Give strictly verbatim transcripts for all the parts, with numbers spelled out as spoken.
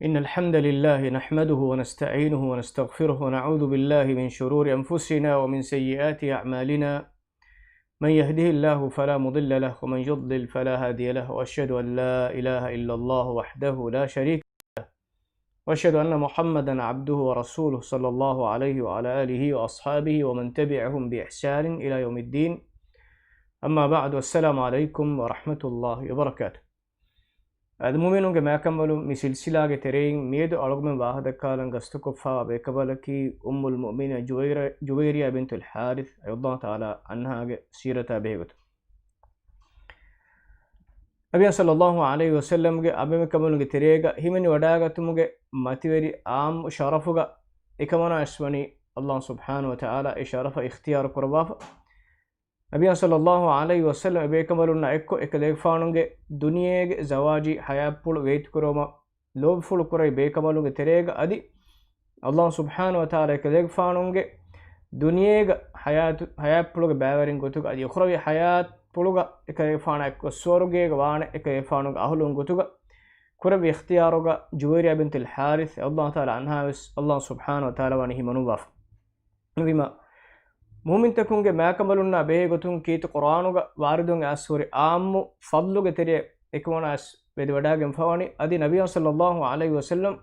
إن الحمد لله نحمده ونستعينه ونستغفره ونعوذ بالله من شرور أنفسنا ومن سيئات أعمالنا. من يهده الله فلا مضل له ومن يضلل فلا هادي له، وأشهد أن لا إله إلا الله وحده لا شريك له، وأشهد أن محمدا عبده ورسوله، صلى الله عليه وعلى آله وأصحابه ومن تبعهم بإحسان إلى يوم الدين. أما بعد، السلام عليكم ورحمة الله وبركاته. އަދި މުއުމިނުންގެ މާކަނބަލުން، މި ސިލްސިލާގެ ތެރެއިން މިއަދު އަޅުގަމެން ވާހަކަދައްކާލަން ގަސްތުކޮށްފައިވާ ބޭކަނބަލަކީ އުއްމުލް މުއުމިނީން ޖުވައިރި-، ޖުވައިރިއްޔާ ބިންތުލް ޙާރިޘް، ރަޟިޔަﷲ ތަޢާލާ ޢަންހާގެ ސީރަތާ ބެހޭގޮތުން. ނަބިއްޔާ ޞައްލައްލާހު ޢަލައިހި ވަސައްލަމްގެ އަނބިމެކަނބަލުންގެ ތެރޭގަ ހިމެނިވަޑައިގަތުމުގެ މަތިވެރި ޢާއްމު ޝަރަފުގަ އެކަމަނާވެސް ވަނީ ﷲ ސުބްޙާނަހޫ ވަތަޢާލާ އެ ޝަރަފަށް އިޚްތިޔާރު ކުރައްވާފަ. ނަބިއްޔާ ޞައްލައްލާހު ޢަލައިހި ވަސައްލަމް އެބޭކަނބަލުންނާ އެއްކޮށް، އެކަލޭގެފާނުގެ ދުނިޔޭގެ ޒަވާޖީ ޙަޔާތްޕުޅު ވޭތުކުރުވުމަށް ލޯބިފުޅު ކުރެވި ބޭކަނބަލުންގެ ތެރޭގަ އަދި ﷲ ސުބްޙާނަހޫ ވަތަޢާލާ އެކަލޭގެފާނުގެ ދުނިޔޭގަ ޙަޔާތު-، ޙަޔާތްޕުޅުގެ ބައިވެރިން ގޮތުގަ އަދި އުޚްރަވީ ޙަޔާތްޕުޅުގަ އެކަލޭގެފާނާ އެއްކޮށް ސުވަރުގޭގަ ވާނެ އެކަލޭގެފާނުގެ އަހުލުން ގޮތުގަ ކުރެއްވި އިޚްތިޔާރުގަ ޖުވައިރިއްޔާ ބިންތުލް ޙާރިޘް، ރަޟިޔަﷲ ތަޢާލާ ޢަންހާވެސް ﷲ ސުބްޙާނަހޫ ވަތަޢާލާ ވަނީ ހިމަނުއްވާފަ. ނުވީމާ، މުއުމިންތަކުންގެ މާކަނބަލުންނާ ބެހޭގޮތުން ކީރިތި ޤުރްއާނުގަ ވާރިދުވެ އައިސްފައިވާ ޢާއްމު ފަޟްލުގެ ތެރެއަށް އެކަމަނާވެސް ވެދެވަޑައިގެންފަވަނީ. އަދި ނަބިއްޔާ ޞައްލައްލާހު ޢަލައިހި ވަސައްލަމް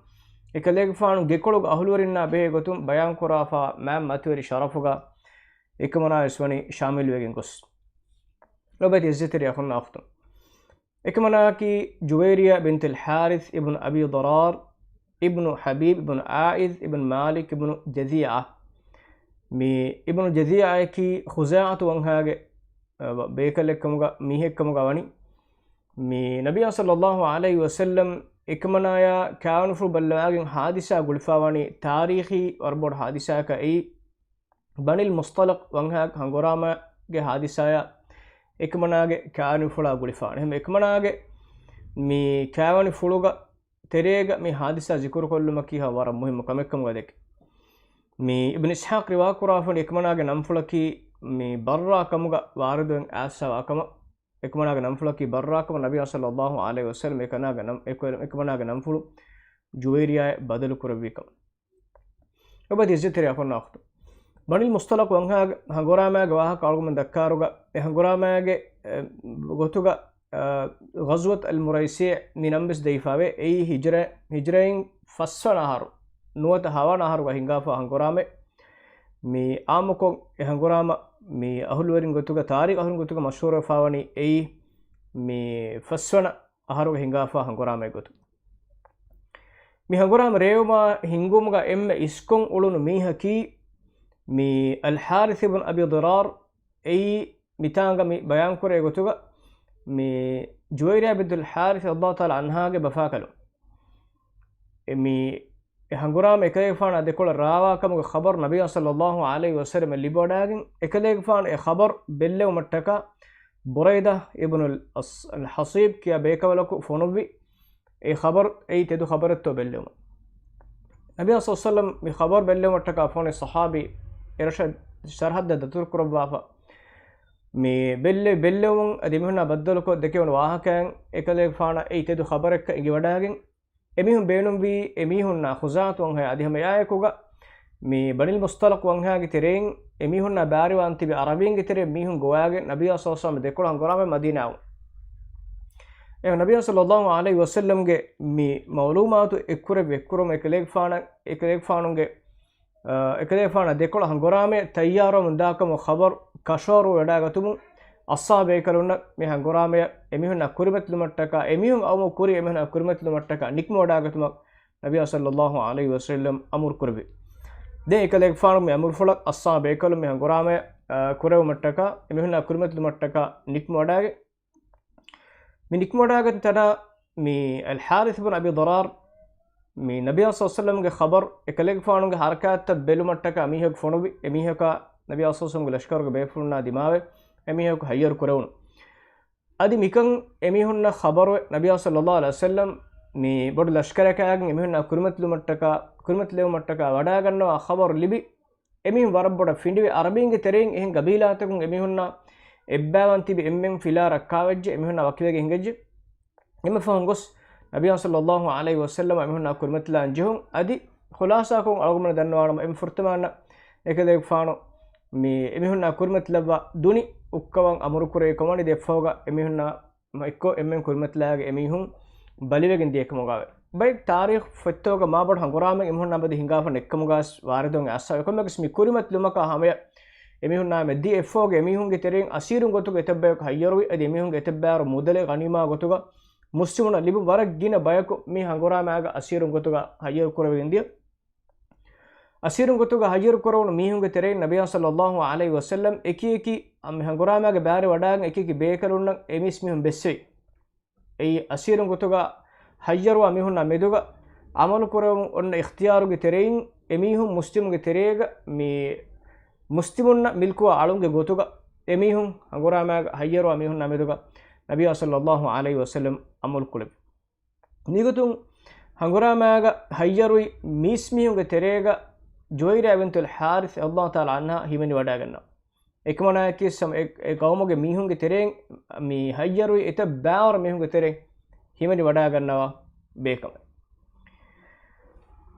އެކަލޭގެފާނު ގެކޮޅުގެ އަހުލުވެރިންނާ ބެހޭގޮތުން ބަޔާންކުރާފަ މާތް މަތިވެރި ޝަރަފުގަ އެކަމަނާވެސް ވަނީ ޝާމިލުވެގެން ގޮސް. ލޮބުވެތި ޢިއްޒަތްތެރި އަޚުންނާ އުޚްތުން. އެކަމަނާއަކީ ޖުވައިރިއްޔާ ބިންތުލް ޙާރިޘް އިބްނު އަބީ ޟަރާރް އިބްނު ޙަބީބް އިބްނު ޢާއިޛް އިބްނު މާލިކް އިބްނު ޖަޒީޢާ. މި އިބްނު ޖަޒީޢާއަކީ ޚުޒާޢަތު ވަންހާގެ، އަ، ބޭކަލެއްކަމުގަ، މީހެއްކަމުގަ ވަނީ. މި ނަބިއްޔާ ޞައްލައްލާހު ޢަލައިހި ވަސައްލަމް އެކަމަނާޔާ ކާވެނިފުޅު ބައްލަވާގެން ޙާދިސާ ގުޅިފައިވަނީ ތާރީޚީ ވަރަށް ބޮޑު ޙާދިސާއަކަށް. އެއީ ބަނީލް މުޞްޠަލަޤް ވަންހާގެ ހަނގުރާމަގެ ޙާދިސާއާ އެކަމަނާގެ ކާވެނިފުޅާ ގުޅިފާނެ. އެހެން އެކަމަނާގެ މި ކާވެނިފުޅުގަ ތެރޭގަ މި ޙާދިސާ ޒިކުރުކޮށްލުމަކީ ހަ ވަރަށް މުހިއްމު ކަމެއްކަމުގަ ދެކެ. މި އިބްނު އިސްޙާޤް ރިވާކުރާފަނި އެކަމަނާގެ ނަންފުޅަކީ މި ބައްރާ ކަމުގަ ވާރިދުވެ އައިސްފައިވާ ކަމަށް. އެކަމަނާގެ ނަންފުޅަކީ ބައްރާ ކަމަށް ނަބިއްޔާ ޞައްލައްލާހު ޢަލައިހި ވަސައްލަމް އެކަނާގެ ނަން-، އެކަ-، އެކަމަނާގެ ނަންފުޅު ޖުވައިރިއްޔާއަށް ބަދަލު ކުރެއްވި ކަމަށް. ލޮބުވެތި ޢިއްޒަތްތެރި އަޚުންނާ އުޚްތުން. ބަނީލް މުޞްޠަލަޤް ވަންހާގެ ހަނގުރާމައިގެ ވާހަކަ އަޅުގަނޑުމެން ދައްކާއިރުގަ، އެ ހަނގުރާމައިގެ، އެ، ގޮތުގަ، އަ، ޣަޒްވަތް އަލް މުރައިސީޢު މި ނަން ވެސް ދެވިފައިވޭ. އެއީ ހިޖްރަ-، ހިޖްރައިން ފަސްވަނަ އަހަރު ނުވަތަ ހަވަނަ އަހަރުގަ ހިނގާފަ ހަނގުރާމަ. މި އާއްމުކޮށް އެ ހަނގުރާމަ މި އަހުލުވެރިން ގޮތުގަ، ތާރީޚު އަހުލުން ގޮތުގަ މަޝްހޫރުވެފައިވަނީ އެއީ މި ފަސްވަނަ އަހަރުގަ ހިނގާފަ ހަނގުރާމައެއް ގޮތުން. މި ހަނގުރާމަ ރޭވުމާ ހިނގުމުގަ އެންމެ އިސްކޮށް އުޅުނު މީހަކީ މި އަލް ޙާރިޘް އިބްނު އަބީ ޟަރާރް. އެއީ މިތާނގަ މި ބަޔާންކުރޭ ގޮތުގަ މި ޖުވައިރިއްޔާ ބިންތުލް ޙާރިޘް ރަޟިޔަﷲ ތަޢާލާ ޢަންހާގެ ބަފާކަލުން. އެ މި އެ ހަނގުރާމަ އެކަލޭގެފާނާ ދެކޮޅަށް ރާވާ ކަމުގެ ޚަބަރު ނަބިއްޔާ ޞައްލައްލާހު ޢަލައިހި ވަސައްލަމަށް ލިބިވަޑައިގެން، އެކަލޭގެފާނު އެ ޚަބަރު ބެއްލެވުމަށްޓަކާ ބުރައިދާ އިބްނުލް އަސް-، އަލް ޙަޞީބް ކިޔާ ބޭކަނބަލަކު ފޮނުއްވި. އެ ޚަބަރު އެއީ ތެދު ޚަބަރެއްތޯ ބެއްލެވުމަށް. ނަބިއްޔާ ޞައްލައްލާހު ޢަލައިހި ވަސައްލަމަށް މި ޚަބަރު ބެއްލެވުމަށްޓަކާ ފޮނުވި ޞަޙާބީ އެރަށަށް ސަރަޙައްދަށް ދަތުރުކުރައްވާފަ. މި ބެއްލެ-، ބެއްލެވުމުން އަދި އެމީހުންނާ ބައްދަލުކޮށް ދެކެވުނު ވާހަކައިން އެކަލޭގެފާނަށް އެއީ ތެދު ޚަބަރެއްކަން އެނގިވަޑައިގެން، އެމީހުން ބޭނުންވީ އެމީހުންނާ ޚުޒާޢަތު ވަންހައި އަދި ހަމަ އެއާއެކުގަ މި ބަނީލް މުޞްޠަލަޤް ވަންހާގެ ތެރެއިން އެމީހުންނާ ބާރުވާން ތިބި ޢަރަބީންގެ ތެރެއިން މީހުން ގޮވާގެން ނަބިއްޔާ ޞައްލައްލާހު ޢަލައިހި ވަސައްލަމަށް ދެކޮޅަށް ހަނގުރާމަ މަދީނާއަށް. އެ ނަބިއްޔާ ޞައްލައްލާހު ޢަލައިހި ވަސައްލަމްގެ މި މަޢުލޫމާތު އެއްކުރެއްވި އެއްކުރުން އެކަލޭގެފާނަށް، އެކަލޭގެފާނުގެ އަ، އެކަލޭގެފާނާ ދެކޮޅަށް ހަނގުރާމައަށް ތައްޔާރުވަމުން ދާކަމުގެ ޚަބަރު ކަށަވަރު ވެވަޑައިގަތުމުން އަޞްޙާބު ބޭކަލުންނަށް މި ހަނގުރާމަޔަށް އެމީހުންނާ ކުރިމަތިލުމަށްޓަކާ، އެމީހުން އައުމު ކުރި އެމީހުންނާ ކުރިމަތިލުމަށްޓަކާ ނިކުމެވަޑައިގަތުމަށް ނަބިއްޔާ ޞައްލައްލާހު ޢަލައިހި ވަސައްލަމް އަމުރު ކުރެއްވި. ދެން އެކަލޭގެފާނު މި އަމުރުފުޅަށް އަޞްޙާބު ބޭކަލުން މި ހަނގުރާމަޔަށް، އަ، ކުރެވުމަށްޓަކާ އެމީހުންނާ ކުރިމަތިލުމަށްޓަކާ ނިކުމެވަޑައިގެން މި ނިކުމެވަޑައިގަތް ތަނަށް މި އަލް ޙާރިޘް ބިން އަބީ ޟަރާރް، މި ނަބިއްޔާ ޞައްލައްލާހު ޢަލައިހި ވަސައްލަމްގެ ޚަބަރު އެކަލޭގެފާނުގެ ޙަރަކާތްތައް ބެލުމަށްޓަކާ މީހަކު ފޮނުވި. އެމީހަކާ ނަބިއްޔާ ޞައްލައްލާހު ޢަލައިހި ވަސައްލަމްގެ ލަޝްކަރުގެ ބޭފުޅުންނާ ދިމާވެ އެމީހަކު ހައްޔަރު ކުރެވުނު. އަދި މިކަން އެމީހުންނަށް ޚަބަރު ނަބިއްޔާ ޞައްލައްލާހު ޢަލައިހި ވަސައްލަމް މި ބޮޑު ލަޝްކަރަކާގެން އެމީހުންނާ ކުރިމަތިލުމަށްޓަކާ، ކުރިމަތިލެވުމަށްޓަކާ ވަޑައިގަންނަވާ ޚަބަރު ލިބި، އެމީހުން ވަރަށް ބޮޑަށް ފިނޑިވެ، ޢަރަބީންގެ ތެރެއިން އެހެން ގަބީލާތަކުން އެމީހުންނާ އެއްބައިވަން ތިބި އެންމެން ފިލާ ރައްކާވެއްޖެ، އެމީހުންނާ ވަކިވެގެން ހިނގައްޖެ. އެންމެ ފަހުން ގޮސް ނަބިޔާ ޞައްލައްލާހު ޢަލައިހި ވަސައްލަމަ އެމީހުންނާ ކުރިމަތިލާން ޖެހުން. އަދި ޚުލާޞާކޮށް އަޅުގަނޑުމެން ދަންނަވާނަމަ، އެންމެ ފުރަތަމަ އަންނަ އެކަލޭގެފާނު މި އެމީހުންނާ ކުރިމަތިލައްވާ ދުނި އުއްކަވަން އަމުރުކުރެއްވި ކަމަށް ދެއްފަހުގަ އެމީހުންނާ މަ އެއްކޮށް އެންމެން ކުރިމަތިލާގެ އެމީހުން ބަލިވެގެން ދިޔަކަމުގައެވެ. ބައެއް ތާރީޚް ފޮތްތަކުގަ މާބޮޑު ހަނގުރާމައެއް އެމީހުންނާ މެދު ހިނގާފަ ނެއްކަމުގަ ވާރިދުވެ އައިސްފަ. އެކަމަކު މި ކުރިމަތިލުމަކާ ހަމަޔަށް އެމީހުންނާ މެދު ދިޔަ އެއްފަހުގަ އެމީހުންގެ ތެރެއިން އަސީރުން ގޮތުގަ އެތައް ބަޔަކު ހައްޔަރުވި، އަދި އެމީހުންގެ އެތައް ބައިވަރު މުދަލެއް ޣަނީމާ ގޮތުގަ މުސްލިމުންނަށް ލިބުނު ވަރަށް ގިނަ ބަޔަކު މި ހަނގުރާމައިގަ އަސީރުން ގޮތުގަ ހައްޔަރު ކުރެވިގެން ދިޔަ. އަސީރުން ގޮތުގަ ހައްޔަރު ކުރެވުނު މީހުންގެ ތެރެއިން ނަބިޔާ ޞައްލައްލާހު ޢަލައިހި ވަސައްލަމް އެކި އެކި މި ހަނގުރާމައިގެ ބައިވަރު ވަޑައިގެން އެކި އެކި ބޭކަލުންނަށް އެ މީސްމީހުން ބެއްސެވި. އެއީ އަސީރުން ގޮތުގަ ހައްޔަރުވާ މީހުންނާ މެދުގަ އަމަލު ކުރެވުން އޮންނަ އިޚްތިޔާރުގެ ތެރެއިން އެމީހުން މުސްލިމުންގެ ތެރޭގަ މި މުސްލިމުންނަށް މިލްކުވާ އަޅުންގެ ގޮތުގަ އެމީހުން ހަނގުރާމައިގަ ހައްޔަރުވާ މީހުންނާ މެދުގަ ނަބިޔާ ޞައްލައްލާހު ޢަލައިހި ވަސައްލަމް އަމަލު ކުރެއްވި. މިގޮތުން ހަނގުރާމައިގަ ހައްޔަރުވި މީސްމީހުންގެ ތެރޭގަ ޖުވައިރިޔާ ބިންތުލް ޙާރިޘް ރަޟިޔައްލާހު ތަޢާލާ ޢަންހާ ހިމެނިވަޑައިގަންނަވާ. އެކަމަނާއަކީ ސަމް-، އެ، އެ ޤައުމުގެ މީހުންގެ ތެރެއިން މި ހައްޔަރުވި އެތައް ބައިވަރު މީހުންގެ ތެރެއިން ހިމެނިވަޑައިގަންނަވާ ބޭކަމެއް.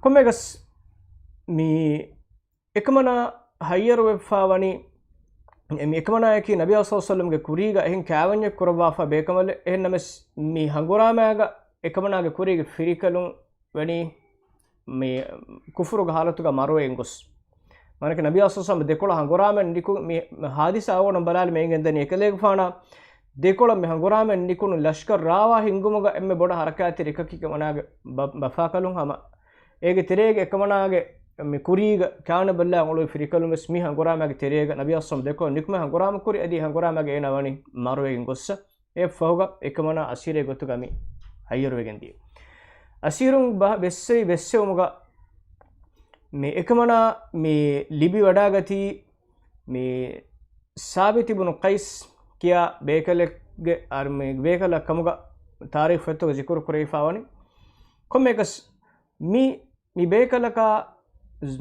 ކޮންމެއަކަސް މި އެކަމަނާ ހައްޔަރުވެފަ ވަނީ، މި އެކަމަނާއަކީ ނަބިއްޔާ ޞައްލައްލާހު ޢަލައިހި ވަސައްލަމްގެ ކުރީގަ އެހެން ކާވެންޏެއް ކުރައްވާފަ ބޭކަމަށް. އެހެންނަމަވެސް މި ހަނގުރާމައިގަ އެކަމަނާގެ ކުރީގެ ފިރިކަލުން ވަނީ މި ކުފުރުގެ ޙާލަތުގަ މަރުވެގެން ގޮސް. މާނައަކީ ނަބިއްޔާ ޞައްލައްލާހު ޢަލައިހި ވަސައްލަމް ދެކޮޅަށް ހަނގުރާމައެއް ނިކު، މި ޙާދިސާ އަޅުގަނޑު ބަލާލި މި އެނގެންދަނީ އެކަލޭގެފާނާ ދެކޮޅަށް މި ހަނގުރާމައެއް ނިކުނު ލަޝްކަރު ރާވާ ހިންގުމުގަ އެންމެ ބޮޑަށް ހަރަކާތްތެރި އެކަކީ އެކަމަނާގެ ބަ-، ބަފާކަލުން ހަމަ އޭގެ ތެރޭގަ އެކަމަނާގެ މި ކުރީގަ ކާނެ ބައްލާ އުޅުވި ފިރިކަލުން ވެސް މި ހަނގުރާމައިގެ ތެރޭގަ ނަބިއްޔާ ޞައްލައްލާހު ޢަލައިހި ވަސައްލަމް ދެކޮޅަށް ނިކުމެ ހަނގުރާމަ ކުރި އަދި ހަނގުރާމައިގަ އޭނާ ވަނީ މަރުވެގެން ގޮއްސަ. އެއަށްފަހުގަ އެކަމަނާ އަސީރެއް ގޮތުގަ މި ހައްޔަރުވެގެން ދިޔަ. އަސީރުން ބަ-، ބެއްސެވި ބެއްސެވުމުގަ މި އެކަމަނާ މި ލިބި ވަޑާގަތީ މި ސާބިތު ބުނު ޤައިސް ކިޔާ ބޭކަލެއްގެ އަރ-، މި ބޭކަލަށް ކަމުގަ ތާރީޚު ފޮތުގަ ޒިކުރު ކުރެވިފަ ވަނީ. ކޮންމެއަކަސް މި، މި ބޭކަލަކާ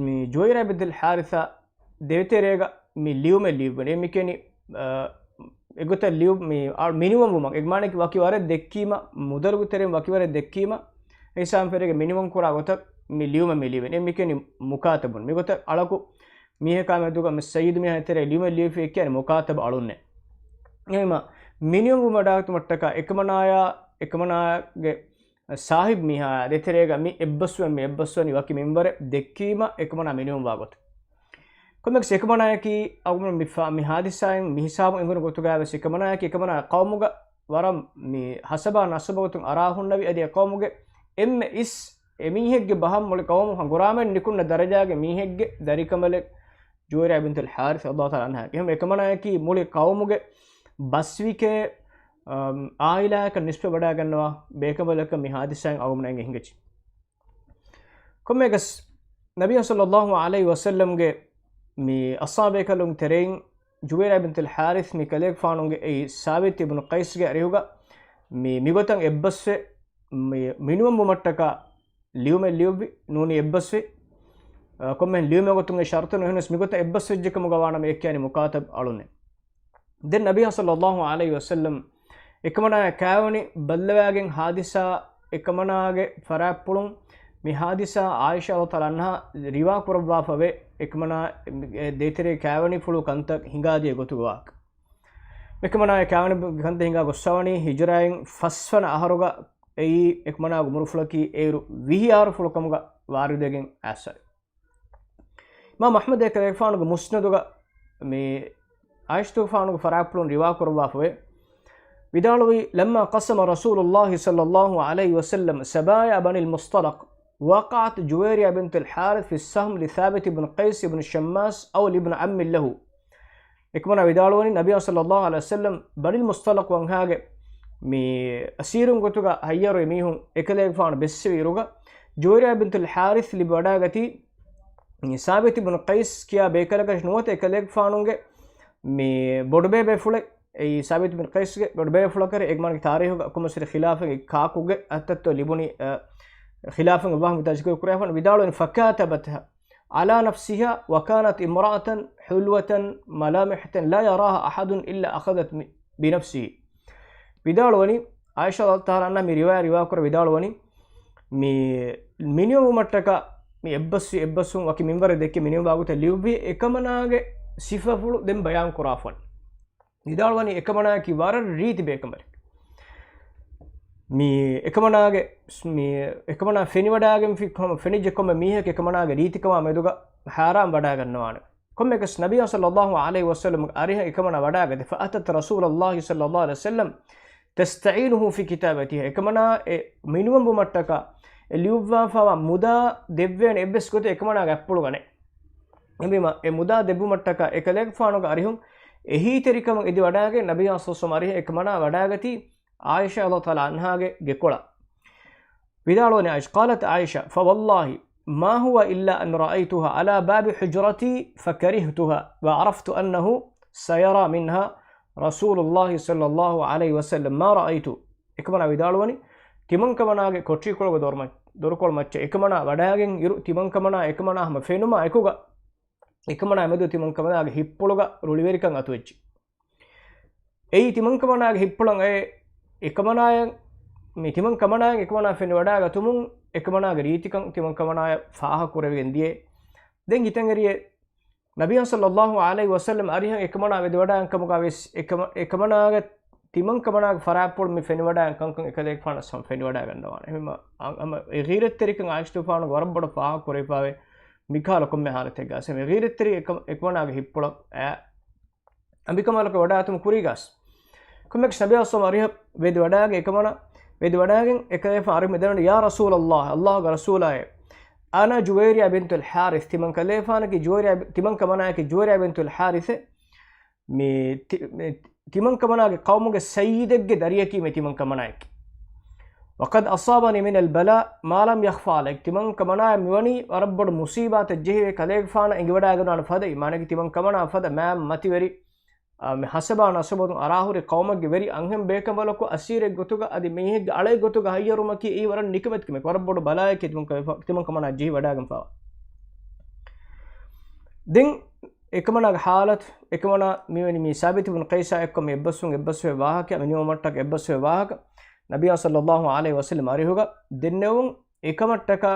މި ޖުވައިރިޔާ ބިންތުލް ޙާރިޘާ ދޭތެރޭގަ މި ލިޔުމެއް ލިޔުއްވަނީ. އެ މިކެނި، އަ، އެގޮތަށް ލިޔު-، މި އަ-، މިނިވަން ވުމަށް އެ މާނައަކީ ވަކި ވަރެއް ދެއްކީމަ، މުދަލުގެ ތެރެއިން ވަކި ވަރެއް ދެއްކީމަ، އެ ހިސާބުން ފެށިގެން މިނިވަން ކުރާ ގޮތަށް މި ލިޔުމެއް މި ލިޔުވެނީ. އެ މިކެނި މުކާތަބުން. މިގޮތަށް އަޅަކު މީހަކާ މެދުގަ މި ސައްޔިދު މީހާ ތެރޭ ލިޔުމެއް ލިޔެފި ކިޔަނީ މުކާތަބު އަޅުންނޭ. އެހެންވީމަ، މިނިވަން ވުމަށް ވަޑާގަތުމަށްޓަކާ އެކަމަނާޔާ، އެކަމަނާގެ ސާހިބު މީހާ ދޭތެރޭގަ މި އެއްބަސްވަން، މި އެއްބަސްވަނީ ވަކި މިންވަރެއް ދެއްކީމަ އެކަމަނާ މިނިވަން ވާ ގޮތަށް. ކޮންމެއަކަސް އެކަމަނާއަކީ އަޅުގަނޑު މި ފާ-، މި ހާދިސާއިން މި ހިސާބުން އެނގުނު ގޮތުގައި ވެސް އެކަމަނާއަކީ އެކަމަނާ ޤައުމުގަ ވަރަށް މި ހަސަބާ ނަސަބު ގޮތުން އަރާ ހުންނެވި އަދި އެ ޤައުމުގެ އެންމެ އިސް އެމީހެއްގެ ބަހަށް މުޅި ޤައުމު ހަނގުރާމައެއް ނިކުންނަ ދަރަޖާގެ މީހެއްގެ ދަރިކަނބަލެއް ޖުވައިރިޔާ ބިންތުލް ޙާރިޘް ރަޟިޔަﷲ ތަޢާލާ ޢަންހާ. އެހެން އެކަމަނާއަކީ މުޅި ޤައުމުގެ ބަސްވިކޭ، އަމް، ޢާއިލާއަކަށް ނިސްބަތް ވަޑާގަންނަވާ ބޭކަނބަލަކަށް މި ހާދިސާއިން އަޅުގަނޑުމެން އެނގި ހިނގައްޖެ. ކޮންމެއަކަސް ނަބިއްޔާ ޞައްލައްލާހު ޢަލައިހި ވަސައްލަމްގެ މި އަޞްޙާބޭކަލުން ތެރެއިން ޖުވައިރިޔާ ބިންތުލް ޙާރިޘް މި ކަލޭގެފާނުގެ އެއީ ސާބިތު އިބްނު ޤައިސްގެ އަރިހުގަ މި މިގޮތަށް އެއްބަސްވެ މި މިނިވަން ވުމަށްޓަކާ ލިޔުމެއް ލިޔުއްވި ނޫނީ އެއްބަސްވި، އަ، ކޮންމެހެން ލިޔުމެއް ގޮތުން އެ ޝަރުތު ނުހިނަސް މިގޮތަށް އެއްބަސްވެއްޖެކަމުގަ ވާނަމަ އެ ކިޔަނީ މުކާތަބް އަޅުންނޭ. ދެން ނަބިއްޔާ ޞައްލައްލާހު ޢަލައިހި ވަސައްލަމް އެކަމަނާ ކާވެނި ބައްލަވާގެން ހާދިސާ އެކަމަނާގެ ފަރާތްޕުޅުން މި ހާދިސާ ޢާއިޝާ ރަޟިޔަﷲ ތަޢާލާ ޢަންހާ ރިވާ ކުރައްވާފަވޭ އެކަމަނާ ދޭތެރޭ ކާވެނިފުޅު ކަންތައް ހިނގާދިޔަ ގޮތުގެ ވާހަކަ. އެކަމަނާ ކާވެނި ކަންތައް ހިނގާ ގޮއްސަވަނީ ހިޖުރާއިން ފަސްވަނަ އަހަރުގަ އެއީ އެކަމަނާގެ އުމުރުފުޅަކީ އޭރު ވިހި އަހަރުފުޅު ކަމުގަ ވާރިދުވެގެން އައިސްފަ. އިމާމް އަޙްމަދު އެކަލޭގެފާނުގެ މުސްނަދުގަ މި ޢާއިޝަތުގެފާނުގެ ފަރާތްޕުޅުން ރިވާ ކުރައްވާފަވޭ. ވިދާޅުވީ، لما قسم رسول الله صلى الله عليه وسلم سبايا بني المصطلق وقعت جويرية بنت الحارث في السهم لثابت بن قيس بن شماس أو لابن عم له. އެކަމަނާ ވިދާޅުވަނީ ނަބިއްޔާ ޞައްލައްލާހު ޢަލައިހި ވަސައްލަމް ބަނީލް މުޞްޠަލަޤު ވަންހާގެ މި އަސީރުން ގޮތުގަ ހައްޔަރުވި މީހުން އެކަލޭގެފާނު ބެއްސެވި އިރުގަ، ޖުވައިރިޔާ ބިންތުލް ޙާރިޘް ލިބި ވަޑާގަތީ، ސާބިތު ބިން ޤައިސް ކިޔާ ބޭކަލަކަށް ނުވަތަ އެކަލޭގެފާނުގެ މި ބޮޑުބޭބޭފުޅެއް، އެއީ ސާބިތު ބިން ޤައިސްގެ ބޮޑުބޭބޭފުޅަކަށް އެގްމާނަކީ ތާރީޚުގަ ކުމަސްރި ޚިލާފަށް އެ ކާކުގެ އަތަށްތޯ ލިބުނީ، އަ، ޚިލާފަށް އެއްވާހަކަ މިތާ ޒިކުރު ކުރެވިފަ ވިދާޅުވަނީ، فكاتبتها على نفسها وكانت امرأة حلوة ملامحة لا يراها أحد إلا أخذت بنفسه. ވިދާޅުވަނީ، ޢާއިޝާ ރަޟިޔަﷲ ތަޢާލާ ޢަންހާ މި ރިވާޔަތް ރިވާ ކުރެ ވިދާޅުވަނީ، މި މިނިވަންވުމަށްޓަކާ މި އެއްބަސްވި އެއްބަސްވުން ވަކި މިންވަރެއް ދެއްކި މިނިވަންވާ ގޮތަށް ލިޔުއްވި އެކަމަނާގެ ސިފަފުޅު ދެން ބަޔާން ކުރާފަން. ވިދާޅުވަނީ އެކަމަނާއަކީ ވަރަށް ރީތި ބޭކަނބަރެއް. މި އެކަމަނާގެ، މި އެކަމަނާ ފެނިވަޑާގެންފި ކޮމަ، ފެނިއްޖެ ކޮންމެ މީހަކު އެކަމަނާގެ ރީތިކަމާ މެދުގަ ހައިރާން ވަޑާގަންނަވާނެ. ކޮންމެއަކަސް ނަބިއްޔާ ޞައްލައްލާހު ޢަލައިހި ވަސައްލަމް އަރިހަށް އެކަމަނާ ވަޑާގަތީ، فأتت رسول الله صلى الله عليه وسلم تستعينه في كتابتها. އެކަމަނާ އެ މިނިވަންވުމަށްޓަކާ އެ ލިޔުއްވާފައިވާ މުދާ ދެއްވޭނެ އެއްވެސް ގޮތެއް އެކަމަނާގެ އަތްޕުޅުގަ ނެތް. އެހެންވީމަ، އެ މުދާ ދެއްވުމަށްޓަކާ އެކަލޭގެފާނުގެ އަރިހުން އެހީތެރިކަމަށް އެދިވަޑާގެން ނަބިއްޔާ ޞައްލައްލާހު ޢަލައިހި ވަސައްލަމް އަރިހަށް އެކަމަނާ ވަޑާގަތީ ޢާއިޝާ ރަޟިޔަﷲ ތަޢާލާ ޢަންހާގެ ގެކޮޅަށް. ވިދާޅުވަނީ ޢާއިޝާ، قالت عائشة: فوالله ما هو إلا أن رأيتها على باب حجرتي فكرهتها وعرفت أنه سيرى منها رسول الله صلى الله عليه وسلم ما رأيت. އެކަމަނާ ވިދާޅުވަނީ، ތިމަންކަމަނާގެ ކޮޓަރިކޮޅުގެ ދޮރުމަ-، ދޮރުކޮޅު މައްޗަށް އެކަމަނާ ވަޑާގެން އިރު، ތިމަންކަމަނާ އެކަމަނާ ހަމަ ފެނުމާ އެކުގަ، އެކަމަނާ މެދު ތިމަންކަމަނާގެ ހިތްޕުޅުގަ ރުޅިވެރިކަން އަތުވެއްޖެ. އެއީ ތިމަންކަމަނާގެ ހިތްޕުޅަށް އައި އެކަމަނާޔަށް، މި ތިމަންކަމަނާޔަށް އެކަމަނާ ފެނިވަޑާގަތުމުން އެކަމަނާގެ ރީތިކަން ތިމަންކަމަނާޔަށް ފާހަގަ ކުރެވިގެން ދިޔަ. ދެން ހިތަށް އެރިއޭ، ނަބިއްޔާ ޞައްލައްލާހު ޢަލައިހި ވަސައްލަމް އަރިހަށް އެކަމަނާ ވެދިވަޑާން ކަމުގަ ވެސް އެކަމަ-، އެކަމަނާގެ ތިމަންކަމަނާގެ ފަރާތްޕުޅު މި ފެނިވަޑާން ކަންކަން އެކަލޭގެފާނަށް ހަމަ ފެނިވަޑާގަންނަވާނެ. އެހެންވީމަ، އަ-، އަމަ އެ ޣީރަތްތެރިކަން ޢާއިޝާ ތުފާނުގެ ވަރަށް ބޮޑަށް ފާހަގަ ކުރެވިފައިވޭ މިކަހަލަ ކޮންމެ ޙާލަތެއްގަ. އެ މި ޣީރަތްތެރި އެކަ-، އެކަމަނާގެ ހިތްޕުޅަށް އަ-، އަނބިކަނބަލަކަށް ވަޑާގަތުމަށް ކުރީގަސް. ކޮންމެއަކަސް ނަބިއްޔާ ޞައްލައްލާހު ވެދިވަޑާގެން އެކަމަނާ ވެދިވަޑާގެން އެކަލޭގެފާނު އަރިހުން މިދަނީ، يا رسول الله، ﷲގެ ރަސޫލާއޭ، أنا جويرية بنت الحارث، ތިމަން ކަލޭގެފާނަކީ ޖުވައިރިޔާ، ތިމަންކަމަނާއަކީ ޖުވައިރިޔާ ބިންތުލް ޙާރިޘޭ، މި ތި-، މި ތިމަންކަމަނާގެ ޤައުމުގެ ސައްޔިދެއްގެ ދަރިޔަކީ މި ތިމަންކަމަނާއަކީ. وقد أصابني من البلاء ما لم يخف عليك، ތިމަންކަމަނާއަށް މިވަނީ ވަރަށް ބޮޑު މުޞީބާތެއް ޖެހިވޭ ކަލޭގެފާނަށް އެނގިވަޑާގަންނާނެ ފަދައިން، މާނައަކީ ތިމަންކަމަނާ ފަދަ މާތް މަތިވެރި، އާ، މި ހަސަބާ ނަސަބުން އަރާހުރި ޤައުމެއްގެ ވެރި އަންހެން ބޭކަނބަލަކު އަސީރެއް ގޮތުގަ އަދި މީހެއްގެ އަޅައެއް ގޮތުގަ ހައްޔަރުވުމަކީ އެއީ ވަރަށް ނިކަމެތި ކަމެއް، ވަރަށް ބޮޑު ބަލާއެކޭ ތިމަން ކަ-، ތިމަންކަމަނާ ޖެހިވަޑާގެންފައިވާ. ދެން އެކަމަނާގެ ޙާލަތު، އެކަމަނާ މިވެނި މި ސާބިތު ބުން ޤައިސާ އެއްކޮށް މި އެއްބަސްވުން އެއްބަސްވޭ ވާހަކަ، މި ނިމުމަށްޓަކައި އެއްބަސްވޭ ވާހަކަ، ނަބިއްޔާ ޞައްލައްލާހު ޢަލައިހި ވަސައްލަމް އަރިހުގަ ދެންނެވުން އެކަމަށްޓަކާ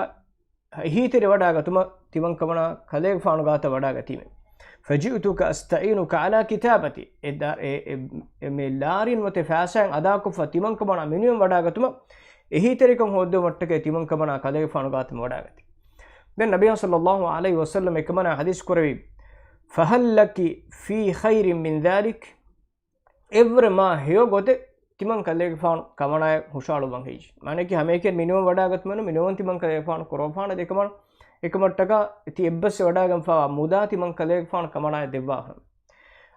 އެހީތެރިވަޑާގަތުމަށް ތިމަންކަމަނާ ކަލޭގެފާނު ގާތަށް ވަޑާގަތީމެ. فجئتك أستعينك على كتابتي. އެ ދާ-، އެ، އެ، އެ މި ލާރިން ނުވަތަ ފައިސާއިން އަދާކޮށްފަ ތިމަންކަމަނާ މިނިވަން ވަޑާގަތުމަށް އެހީތެރިކަން ހޯއްދެވުމަށްޓަކައި ތިމަންކަމަނާ ކަލޭގެފާނު ގާތަށް ވަޑާގަތީ. ދެން ނަބިއްޔާ ޞައްލައްލާހު ޢަލައިހި ވަސައްލަމް އެކަމަނާ ޙަދީޘް ކުރެއްވީ، فهل لك في خير من ذلك؟ އެއްވުރެ މާ ހެޔޮ ގޮތެއް ތިމަން ކަލޭގެފާނު ކަމަނާއަށް ހުށަހަޅުއްވަން ހެއްޔެވެ؟ މާނައަކީ ހަމައެކަނި މިނިވަން ވަޑާގަތުމެއްނު، މިނިވަން ތިމަން ކަލޭގެފާނު ކުރައްވާފާނަ އެކަމަން، އެކަމަށްޓަކާ ތި އެއްބަސްވެ ވަޑާގެންފާވާ މުދާ ތިމަން ކަލޭގެފާނު ކަމަނާއަށް ދެއްވާފަ.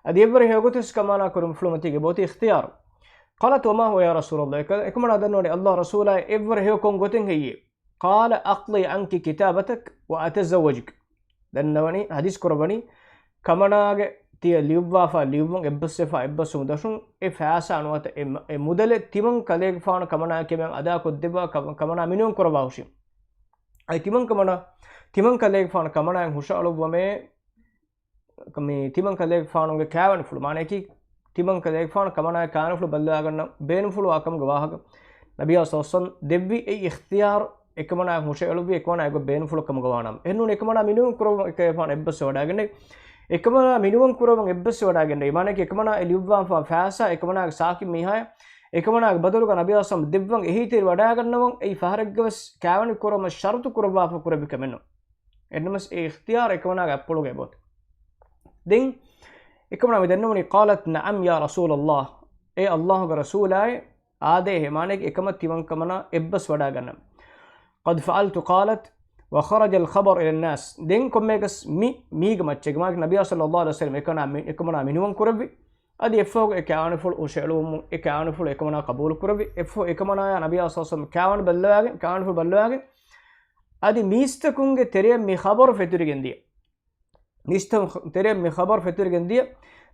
އަދި އެއްވުރެ ހެޔޮ ގޮތެއް ކަމަނާ ކުރުން ފުޅުމަތީގެ ބޯތި އިޚްތިޔާރު. قالت وما هو يا رسول الله؟ އެކަ-، އެކަމަނާ ދަންނަވަނީ، ﷲ ރަސޫލާއޭ އެއްވުރެ ހެޔޮ ކޮން ގޮތެއް ހެއްޔޭ؟ قال اقضي عنك كتابتك واتزوجك. ދަންނަވަނީ، ޙަދީޘް ކުރައްވަނީ، ކަމަނާގެ ތިޔަ ލިޔުއްވާފާ ލިޔުއްވުން އެއްބަސްވެފާ އެއްބަސްވުމު ދަށުން އެ ފައިސާ ނުވަތަ އެ މަ-، އެ މުދަލެއް ތިމަން ކަލޭގެފާނު ކަމަނާއަކީ އަދާކޮށްދެއްވާ ކަ-، ކަމަނާ މިނިވަން ކުރައްވާ ހުށީ. އަދި ތިމަން ކަމަނާ، ތިމަން ކަލޭގެފާނު ކަމަނާއަށް ހުށަހަޅުއްވަމޭ، މި ތިމަން ކަލޭގެފާނުގެ ކާވެނިފުޅު، މާނައަކީ، ތިމަން ކަލޭގެފާނު ކަމަނާގެ ކާވެނިފުޅު ބައްލަވާގަންނަ ބޭނުންފުޅުވާ ކަމުގެ ވާހަކަ، ނަބިއްޔާ ޞައްލައްލާހު ޢަލައިހި ވަސައްލަމް ދެއްވި އެ އިޚްތިޔާރު އެކަމަނާއަށް ހުށައެޅުއްވި އެކަމަނާ އެގޮތް ބޭނުންފުޅު ކަމުގަ ވާނަމަ. އެހެންނޫން އެކަމަނާ މިނިވަން ކުރައްވަން އެކަލޭގެފާނު އެއްބަސްވެ ވަޑާގެންނެވި. އެކަމަނާ މިނިވަން ކުރައްވަން އެއްބަސްވެ ވަޑާގެންނެވި. މާނައަކީ އެކަމަނާ އެ ލިޔުއްވާފާ ފައިސާ އެކަމަނާގެ ސާކިން މީހާޔަށް އެކަމަނާގެ ބަދަލުގަ ނަބިއްޔާ ޞައްލައްލާހު ޢަލައިހި ވަސައްލަމް ދެއްވަން އެހީތެރި ވަޑާގަންނަވަން އެއީ ފަހަރެއްގަވެސް ކާވެނި ކުރުމަށް ޝަރުތު ކުރައްވާފަ ކުރެއްވި ކަމެއްނޫން. އެހެންނަމަސް އެ އިޚްތިޔާރު އެކަމަނާގެ އަތްޕުޅުގައި ބޯތި. ދެން އެކަމަނާ މި ދަންނަވަނީ، قالت نعم يا رسول الله، އޭ ﷲގެ ރަސޫލާއޭ، އާދޭހޭ، މާނައަކީ އެކަމަށް ތިމަން ކަމަނާ އެއްބަސް ވަޑާގަންނަން. قد فعلت، قالت وخرج الخبر إلى الناس. ދެން ކޮންމެއަކަސް މި، މީގެ މައްޗަށް، މާނައަކީ ނަބިއްޔާ ޞައްލައްލާހު ޢަލައިހި ވަސައްލަމް އެކަމަނާ މި، އެކަމަނާ މިނިވަން ކުރެއްވި. އަދި އެއަށްފަހުގަ އެ ކާވެނިފުޅު ހުށައެޅުވުމުން، އެ ކާވެނިފުޅު އެކަމަނާ ޤަބޫލު ކުރެއްވި. އެއަށްފަހު އެކަމަނާޔާ ނަބިއްޔާ ޞައްލައްލާހު ޢަލައިހި ވަސައްލަމް ކާވެނިފުޅު ބައްލަވާގެން، ކާވެނިފުޅު ބައްލަވާގެން، އަދި މީސްތަކުންގެ ތެރެއަށް މި ޚަބަރު ފެތުރިގެން ދިޔަ. މީސްތަކުން ތެރެއަށް މި ޚަބަރު ފެތުރިގެން ދިޔަ،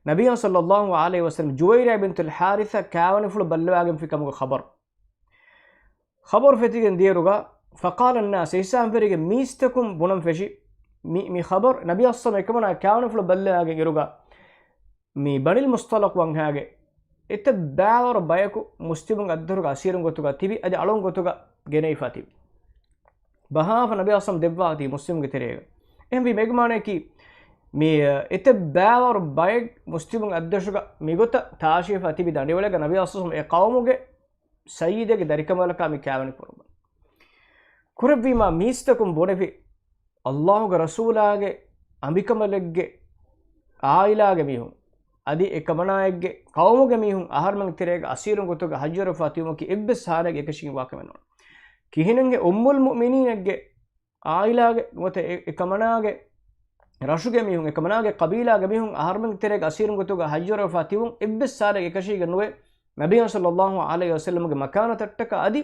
ނަބިއްޔާ ޞައްލައްލާހު ޢަލައިހި ވަސައްލަމް ޖުވައިރިޔާ ބިންތުލް ޙާރިޘަށް ކާވެނިފުޅު ބައްލަވާގެންފި ކަމުގެ ޚަބަރު. ޚަބަރު ފެތިގެން ދިޔައިރުގަ، فقال الناس، އިސާން ފެރިގެން މީސްތަކުން ބުނަން ފެށި، މި، މި ޚަބަރު ނަބިއްޔާ ޞައްލައްލާހު ޢަލައިހި ވަސައްލަމް އެކަމަނާ ކާވެނިފުޅު ބައްލަވާގެން އިރުގަ، މި ބަނީލް މުޞްޠަލަޤު ވަންހާގެ އެތައް ބާވަރު ބަޔަކު މުސްލިމުން އައްދަށުގަ އަސީރުން ގޮތުގަ ތިބި އަދި އަޅުން ގޮތުގަ ގެނެވިފަ ތިބި. ބަހާފަ ނަބީ އަސްލަމް ދެއްވާތީ މުސްލިމުގެ ތެރޭގަ. އެހެންވީމަ އޭގެ މާނައަކީ، މި އެތައް ބާވަރު ބައެއް މުސްލިމުން އައްދަށުގަ މިގޮތަށް ތާށިވެފަ ތިބި ދަނޑިވަޅެއްގަ ނަބީ އަސްލަމް އެ ޤައުމުގެ ސައްޔިދެއްގެ ދަރިކަނބަލަކާ މި ކާވެނި ކުރައްވަން. ކުރެއްވީމާ މީސްތަކުން ބުނެފި، ﷲގެ ރަސޫލާގެ އަނބިކަނބަލެއްގެ އާއިލާގެ މީހުން، އަދި އެކަމަނާއެއްގެ ޤައުމުގެ މީހުން އަހަރުމެންގެ ތެރޭގަ އަސީރުން ގޮތުގަ ޙައްޔަރުވެފާ ތިބުމަކީ އެއްވެސް ހާލެއްގެ އެކަށީގެން ވާކަމެއް ނޫން. ކިހިނެއްހޭ އުއްމުލް މުއުމިނީނެއްގެ އާއިލާގެ ނުވަތަ އެ، އެކަމަނާގެ ރަށުގެ މީހުން، އެކަމަނާގެ ޤަބީލާގެ މީހުން އަހަރުމެންގެ ތެރޭގަ އަސީރުން ގޮތުގަ ޙައްޔަރުވެފާ ތިބުން އެއްވެސް ހާލެއްގެ އެކަށީގެން ނުވޭ. ނަބީ ޞައްލައްލާހު ޢަލައިހި ވަސައްލަމްގެ މަކާނަތަށްޓަކާ އަދި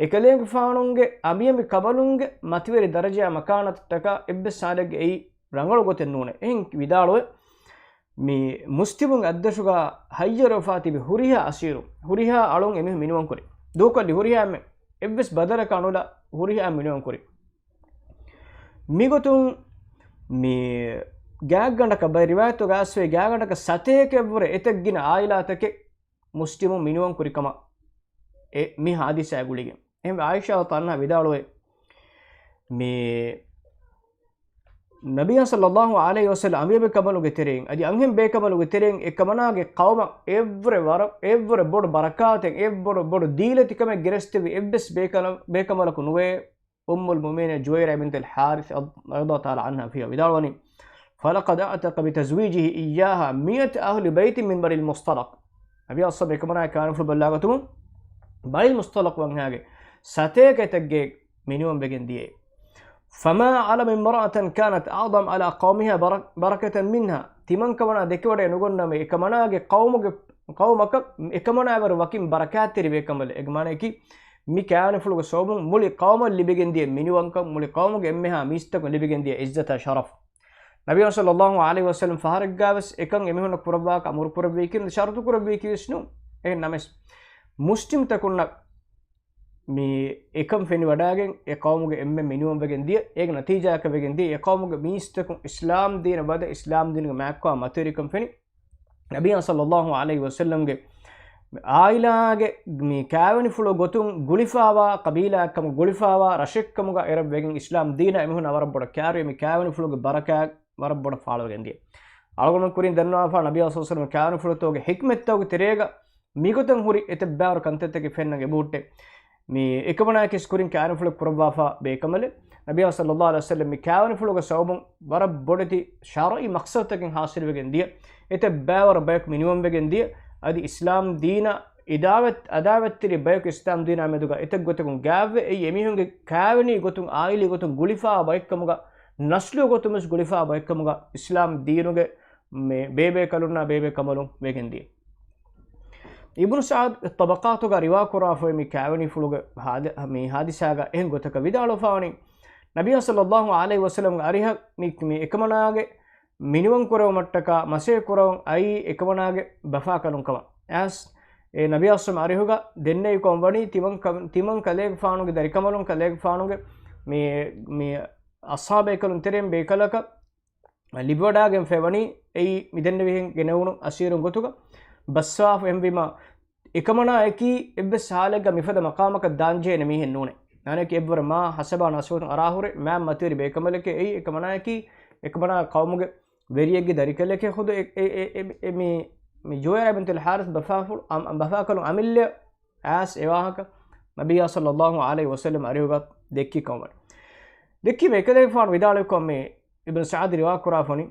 އެކަލޭގެފާނުގެ އަނބިއަނބި ކަނބަލުންގެ މަތިވެރި ދަރަޖައާ މަކާނަތަށްޓަކާ އެއްވެސް ހާލެއްގެ އެއީ ރަނގަޅު ގޮތެއް ނޫނޭ. އެހެން ވިދާޅުވެ، މި މުސްލިމުން އައްދަށުގަ ހައްޔަރުވެފާ ތިބި ހުރިހާ އަސީރު، ހުރިހާ އަޅުން އެމީހުން މިނިވަން ކުރި. ދޫކޮށްލި ހުރިހާ އެއްވެސް ބަދަލަކާ ނުލާ ހުރިހާ މިނިވަން ކުރި. މިގޮތުން މި ގާތްގަނޑަކަށް ބައެއް ރިވާޔަތުގަ އައިސްފައި ގާތްގަނޑަކަށް ސަތޭކައަށްވުރެ އެތައް ގިނަ އާއިލާތަކެއް މުސްލިމުން މިނިވަން ކުރި ކަމަށް އެ މި ހާދިސާ ގުޅިގެން. އެހެންވެ ޢާއިޝާ ރަޟިޔައްލާހު ޢަންހާ ވިދާޅުވޭ، މި ނަބިއްޔާ ޞައްލައްލާހު ޢަލައިހި ވަސައްލަމް އަނބިއަނބި ކަނބަލުގެ ތެރެއިން އަދި އަންހެން ބޭކަނބަލުގެ ތެރެއިން އެކަމަނާގެ ޤައުމަށް އެއްވުރެ ވަރަށް، އެއްވުރެ ބޮޑު ބަރަކާތެއް، އެއްވުރެ ބޮޑު ދީލަތިކަމެއް ގެނެސްދެއްވި އެއްވެސް ބޭކަނ-، ބޭކަނބަލަކު ނުވޭ. އުއްމުލް މުއުމިނީން ޖުވައިރިޔާ ބިންތުލް ޙާރިޘް ރަޟިޔައްލާހު ތަޢާލާ ޢަންހާ ފިޔަވަ ވިދާޅުވަނީ، فلقد أعتق بتزويجه إياها مئة أهل بيت من بني المصطلق. ނަބިއްޔާ ޞައްލައްލާހު ޢަލައިހި ވަސައްލަމް އެކަމަނާ ކާވެނިފުޅު ބައްލާގަތުމުން ބަނީ މުޞްޠަލިޤު ވަންހާގެ ސަތޭކައެތައްގެ މިނިވަން ވެގެން ދިޔައީ. فما علم امرأة كانت أعظم على قومها بر-، بركة منها. ތިމަންކަމަނާ ދެކެވަޑައެއް ނުގަންނަމޭ، އެކަމަނާގެ ޤައުމުގެ، ޤައުމަކަށް އެކަމަނާވަރު ވަކިން ބަރަކާތްތެރި ބޭކަނބަލެއް. އޭގެ މާނައަކީ، މި ކާވެނިފުޅުގެ ސަބަބުން މުޅި ޤައުމަށް ލިބިގެން ދިޔަ މިނިވަންކަން، މުޅި ޤައުމުގެ އެންމެހާ މީސްތަކުން ލިބިގެން ދިޔަ ޢިއްޒަތާ ޝަރަފް. ނަބިއްޔާ ޞައްލައްލާހު ޢަލައިހި ވަސައްލަމް ފަހަރެއްގާވެސް އެކަން އެމީހުންނަށް ކުރައްވާކަށް އަމުރު ކުރެއްވީކީ، ޝަރުޠު ކުރެއްވީކީވެސް ނޫން. އެހެން ނަމަވެސް، މުސްލިމްތަކުންނަށް މި އެކަން ފެނިވަޑައިގެން އެ ޤައުމުގެ އެންމެން މިނިވަން ވެގެން ދިޔަ، އޭގެ ނަތީޖާއަކަށް ވެގެން ދިޔަ، އެ ޤައުމުގެ މީސްތަކުން އިސްލާމް ދީނަށް ވަދެ، އިސްލާމް ދީނުގެ މާތްކޮޅާ މަތިވެރިކަން ފެނި، ނަބިއްޔާ ޞައްލައްލާހު ޢަލައިހި ވަސައްލަމްގެ ޢާއިލާގެ މި ކާވެނިފުޅު ގޮތުން ގުޅިފާވާ ޤަބީލާއެއްކަމު، ގުޅިފާވާ ރަށެއްކަމުގަ އެރަށް ވެގެން އިސްލާމް ދީނަށް އެމީހުންނަށް ވަރަށް ބޮޑަށް ކާރިވެ، މި ކާވެނިފުޅުގެ ބަރަކާތް ވަރަށް ބޮޑަށް ފާޅުވެގެން ދިޔަ. އަޅުގަނޑު ކުރިން ދަންނަވާފާ ނަބިއްޔާ ޞައްލައްލާހު ޢަލައިހި ވަސައްލަމް ކާވެނިފުޅުތަކުގެ ޙިކްމަތްތަކުގެ ތެރޭގަ މިގޮތަށް ހުރި އެތައް ބާރު ކަންތައްތަކެއް ފެންނަން އެބަހުއްޓޭ. މި އެކަމަނާއަކީ ކުރިން ކާވެނިފުޅެއް ކުރައްވާފާ ބޭކަނބަލެއް. ނަބިއްޔާ ޞައްލައްލާހު ޢަލައިހި ވަސައްލަމް މި ކާވެނިފުޅުގެ ސަބަބުން ވަރަށް ބޮޑެތި ޝަރުޢީ މަޤްޞަދުތަކެއް ޙާޞިލުވެގެން ދިޔަ. އެތައް ބާވަރު ބަޔަކު މިނިވަންވެގެން ދިޔަ. އަދި އިސްލާމް ދީނަށް އިދާވަތް، އަދާވަތްތެރި ބަޔަކު އިސްލާމް ދީނާ މެދުގަ އެތައް ގޮތަކުން ގާތްވެ، އެއީ އެމީހުންގެ ކާވެނީ ގޮތުން، ޢާއިލީ ގޮތުން ގުޅިފާ ބައެއްކަމުގަ، ނަސްލު ގޮތުން ވެސް ގުޅިފާ ބައެއްކަމުގަ އިސްލާމް ދީނުގެ މި ބޭބޭކަލުންނާ ބޭބޭ ކަނބަލުން ވެގެން ދިޔަ. އިބްނު ސަޢަދް ޠަބަޤާތުގަ ރިވާ ކުރާފައި މި ކާވެނިފުޅުގެ ހާދި-، މި ހާދިސާގަ އެހެން ގޮތަކަށް ވިދާޅުވެފަވަނީ، ނަބިއްޔާ ޞައްލައްލާހު ޢަލައިހި ވަސައްލަމްގެ އަރިހަށް މި، މި އެކަމަނާގެ މިނިވަން ކުރެވުމަށްޓަކާ މަސައްކަތް ކުރަވަން އައީ އެކަމަނާގެ ބަފާކަލުން ކަމަށް. އައިސް އެ ނަބިއްޔާ ޞައްލައްލާހު ޢަލައިހި ވަސައްލަމް އަރިހުގަ ދެންނެވި ކަމަށް ވަނީ ތިމަން ކަ-، ތިމަން ކަލޭގެފާނުގެ ދަރިކަނބަލުން ކަލޭގެފާނުގެ މި، މި އަޞްޙާބޭކަލުން ތެރެއިން ބޭކަލަކަށް ލިބިވަޑައިގެންފައިވަނީ އެއީ މިދެންނެވިހެން ގެނެވުނު އަސީރުން ގޮތުގަ ބައްސަވާފަ. އެހެންވީމަ، އެކަމަނާއަކީ އެއްވެސް ހާލެއްގަ މިފަދަ މަޤާމަކަށް ދާންޖެހޭނެ މީހެއް ނޫނޭ. މާނައަކީ އެއްވަރަށް މާ ހަސަބާ ނަސަބުން އަރާހުރެ މާ މަތިވެރި ބޭކަނބަލެކޭ އެއީ. އެކަމަނާއަކީ އެކަމަނާ ޤައުމުގެ ވެރިއެއްގެ ދަރިކަލެކޭ. ޚުދު އެ، އެ، އެ، އެ، އެ، މި، މި ޖުވައިރިޔާ ބިންތުލް ޙާރިޘް ބަފާފުޅު، އަމް، ބަފާކަލުން އަމިއްލަ އައިސް އެވާހަކަ ނަބިއްޔާ ޞައްލައްލާހު ޢަލައިހި ވަސައްލަމް އަރިހުގަ ދެއްކި ކަމަށް ވަނީ. ދެއްކީމަ އެކަލޭގެފާނު ވިދާޅުވި ކަމަށް މި އިބްނު ސަޢަދް ރިވާ ކުރާފަ ވަނީ،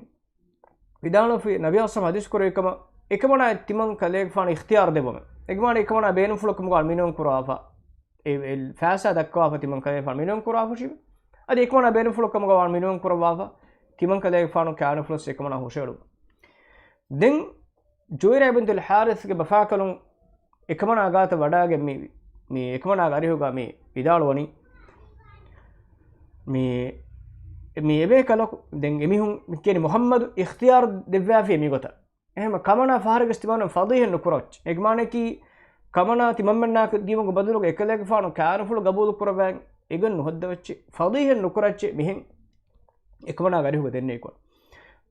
ވިދާޅުވި ނަބިއްޔާ ޞައްލައްލާހު ޙަދީޘް ކުރެއްވި ކަމަށް އެކަމަނާ ތިމަން ކަލޭގެފާނު އިޚްތިޔާރު ދެއްވަމެ. އެކަމަނާ އެކަމަނާ ބޭނުންފުޅަކު މިނިވަން ކުރާފަ، އެ، އެ ފައިސާ ދައްކަވާފަ ތިމަން ކަލޭގެފާނު މިނިވަން ކުރާފަށި. އަދި އެކަމަނާ ބޭނުންފުޅަކު މިނިވަން ކުރައްވާފަ ތިމަން ކަލޭގެފާނު ކާވެނިފުޅަސް އެކަމަނާ ހުށައެޅު. ދެން ޖުވައިރިޔާ ބިންތުލް ޙާރިޘްގެ ބަފާކަލުން އެކަމަނާ ގާތަށް ވަޑައިގެން މި، މި އެކަމަނާގެ އަރިހުގަ މި ވިދާޅުވަނީ، މި، މި އެބޭކަލަކު ދެން އެމީހުން ކިޔަނީ މުޙައްމަދު އިޚްތިޔާރު ދެއްވާފި މިގޮތަށް. އެހެން ކަމަނާ ފަހަރެއްގަސް ތިމަންނަން ފަޟީޙަތް ނުކުރައްޗެ. އޭގެ މާނައަކީ ކަމަނާ ތިމަންމެންނާ ދިޔުމުގެ ބަދަލުގަ އެކަލޭގެފާނު ކާވެނިފުޅު ގަބޫލު ކުރައްވައިގެން އެގޮތް ނުހައްދަވައްޗެ، ފަޟީޙަތް ނުކުރައްޗެ މިހެން އެކަމަނާގެ އަރިހުގަ ދެންނެވިކޮށް.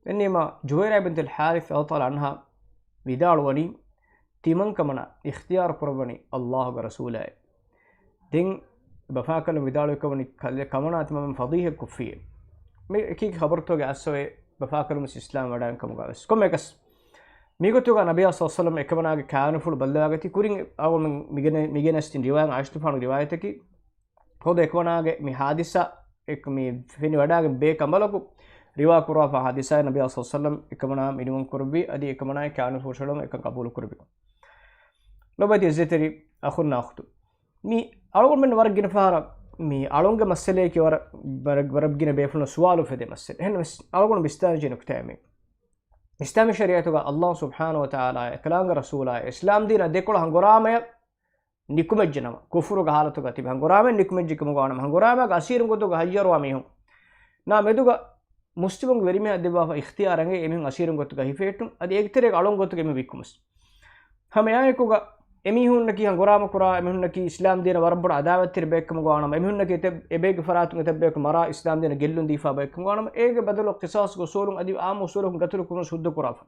ދެންނެވީމަ ޖުވައިރިޔާ ބިންތުލް ޙާރިޘް ރަޟިޔަﷲ ތަޢާލާ ޢަންހާ ވިދާޅުވަނީ، ތިމަން ކަމަނާ އިޚްތިޔާރު ކުރައްވަނީ ﷲގެ ރަސޫލާއޭ. ދެން ބަފާކަލުން ވިދާޅުވި ކަމަނި ކަލެ ކަމަނާ ތިމަން ފަޟީޙަތް ކޮށްފިއޭ. މި އެކީ ޚަބަރުތަކުގެ އަސްލު އެ ބަފާކަލުން ވެސް އިސްލާމް ވަޑައިގެން ކަމުގަ ވެސް. ކޮންމެއަކަސް މިގޮތުގަ ނަބިއްޔާ ޞައްލަﷲު ޢަލައިހި ވަސައްލަމް އެކަމަނާގެ ކާނުފުޅު ބައްލަވާގަތީ ކުރިން އަޅުގަނޑު މިގެނެ-، މިގެނެސްދިން ރިވާޔަތް ޢާއިޝަތު ފާނު ރިވާޔަތަކީ. ހޯދަ އެކަމަނާގެ މި ހާދިސާ އެކ-، މި ފެނި ވަޑާގެ ބޭ ކަނބަލަކު ރިވާ ކުރާފަ ހާދިސާއެއް ނަބިއްޔާ ޞައްލަﷲު ޢަލައިހި ވަސައްލަމް އެކަމަނާ މިނިވަން ކުރެއްވި އަދި އެކަމަނާގެ ކާނުފުޅު އެކަން ޤަބޫލު ކުރެއްވި. ލޮބުވެތި އިއްޒަތްތެރި އަޚުންނާ އުޚްތުން. މި އަޅުގަނޑުމެން ވަރަށް ގިނަ ފަހަރަށް މި އަޅުންގެ މައްސަލަޔަކީ ވަރަށް، ވަރަށް، ވަރަށް ގިނަ ބޭފުޅުން ސުވާލު އުފެދޭ މައްސަލަ. އެހެންވެސް އަޅުގަނޑު ވިސްނާލަންޖެހޭ ނުކުތާއެއް މީ. އިސްލާމީ ޝަރީޢަތުގަ ﷲ ސުބްޙާނަހޫ ވަތަޢާލާ އެކަލާނގެ ރަސޫލާ އިސްލާމް ދީނާ ދެކޮޅަށް ހަނގުރާމަޔަށް ނިކުމެއްޖެނަމަ، ކުފުރުގެ ހާލަތުގަ ތިބި ހަނގުރާމައެއް ނިކުމެއްޖެ ކަމުގަ ވާނަމަ، ހަނގުރާމައިގެ އަސީރުން ގޮތުގަ ހައްޔަރުވާ މީހުން ނާ މެދުގަ މުސްލިމުންގެ ވެރިމީހާ ދެއްވާފަ އިޚްތިޔާރަށް އެމީހުން އަސީރުން ގޮތުގަ ހިފެހެއްޓުން، އަދި އޭގެ ތެރޭގަ އަޅުން ގޮތުގަ އެމީހުން ވިއްކުމުސް. ހަމައެއާއެކުގަ އެމީހުންނަކީ ހަނގުރާމަ ކުރާ، އެމީހުންނަކީ އިސްލާމް ދީނަށް ވަރަށް ބޮޑަށް އަދާވަތްތެރި ބައެއް ކަމުގަ ވާނަމަ، އެމީހުންނަކީ އެތައް، އެބައެއްގެ ފަރާތުން އެތައް ބަޔަކު މަރާ އިސްލާމް ދީނަށް ގެއްލުން ދީފާ ބައެއް ކަމުގަ ވާނަމަ، އޭގެ ބަދަލު ޤިޞާޞްގެ އުޞޫލުން އަދި އާއްމު އުޞޫލަކުން ގަތުލު ކުރުން ހުއްދަ ކުރާފަ.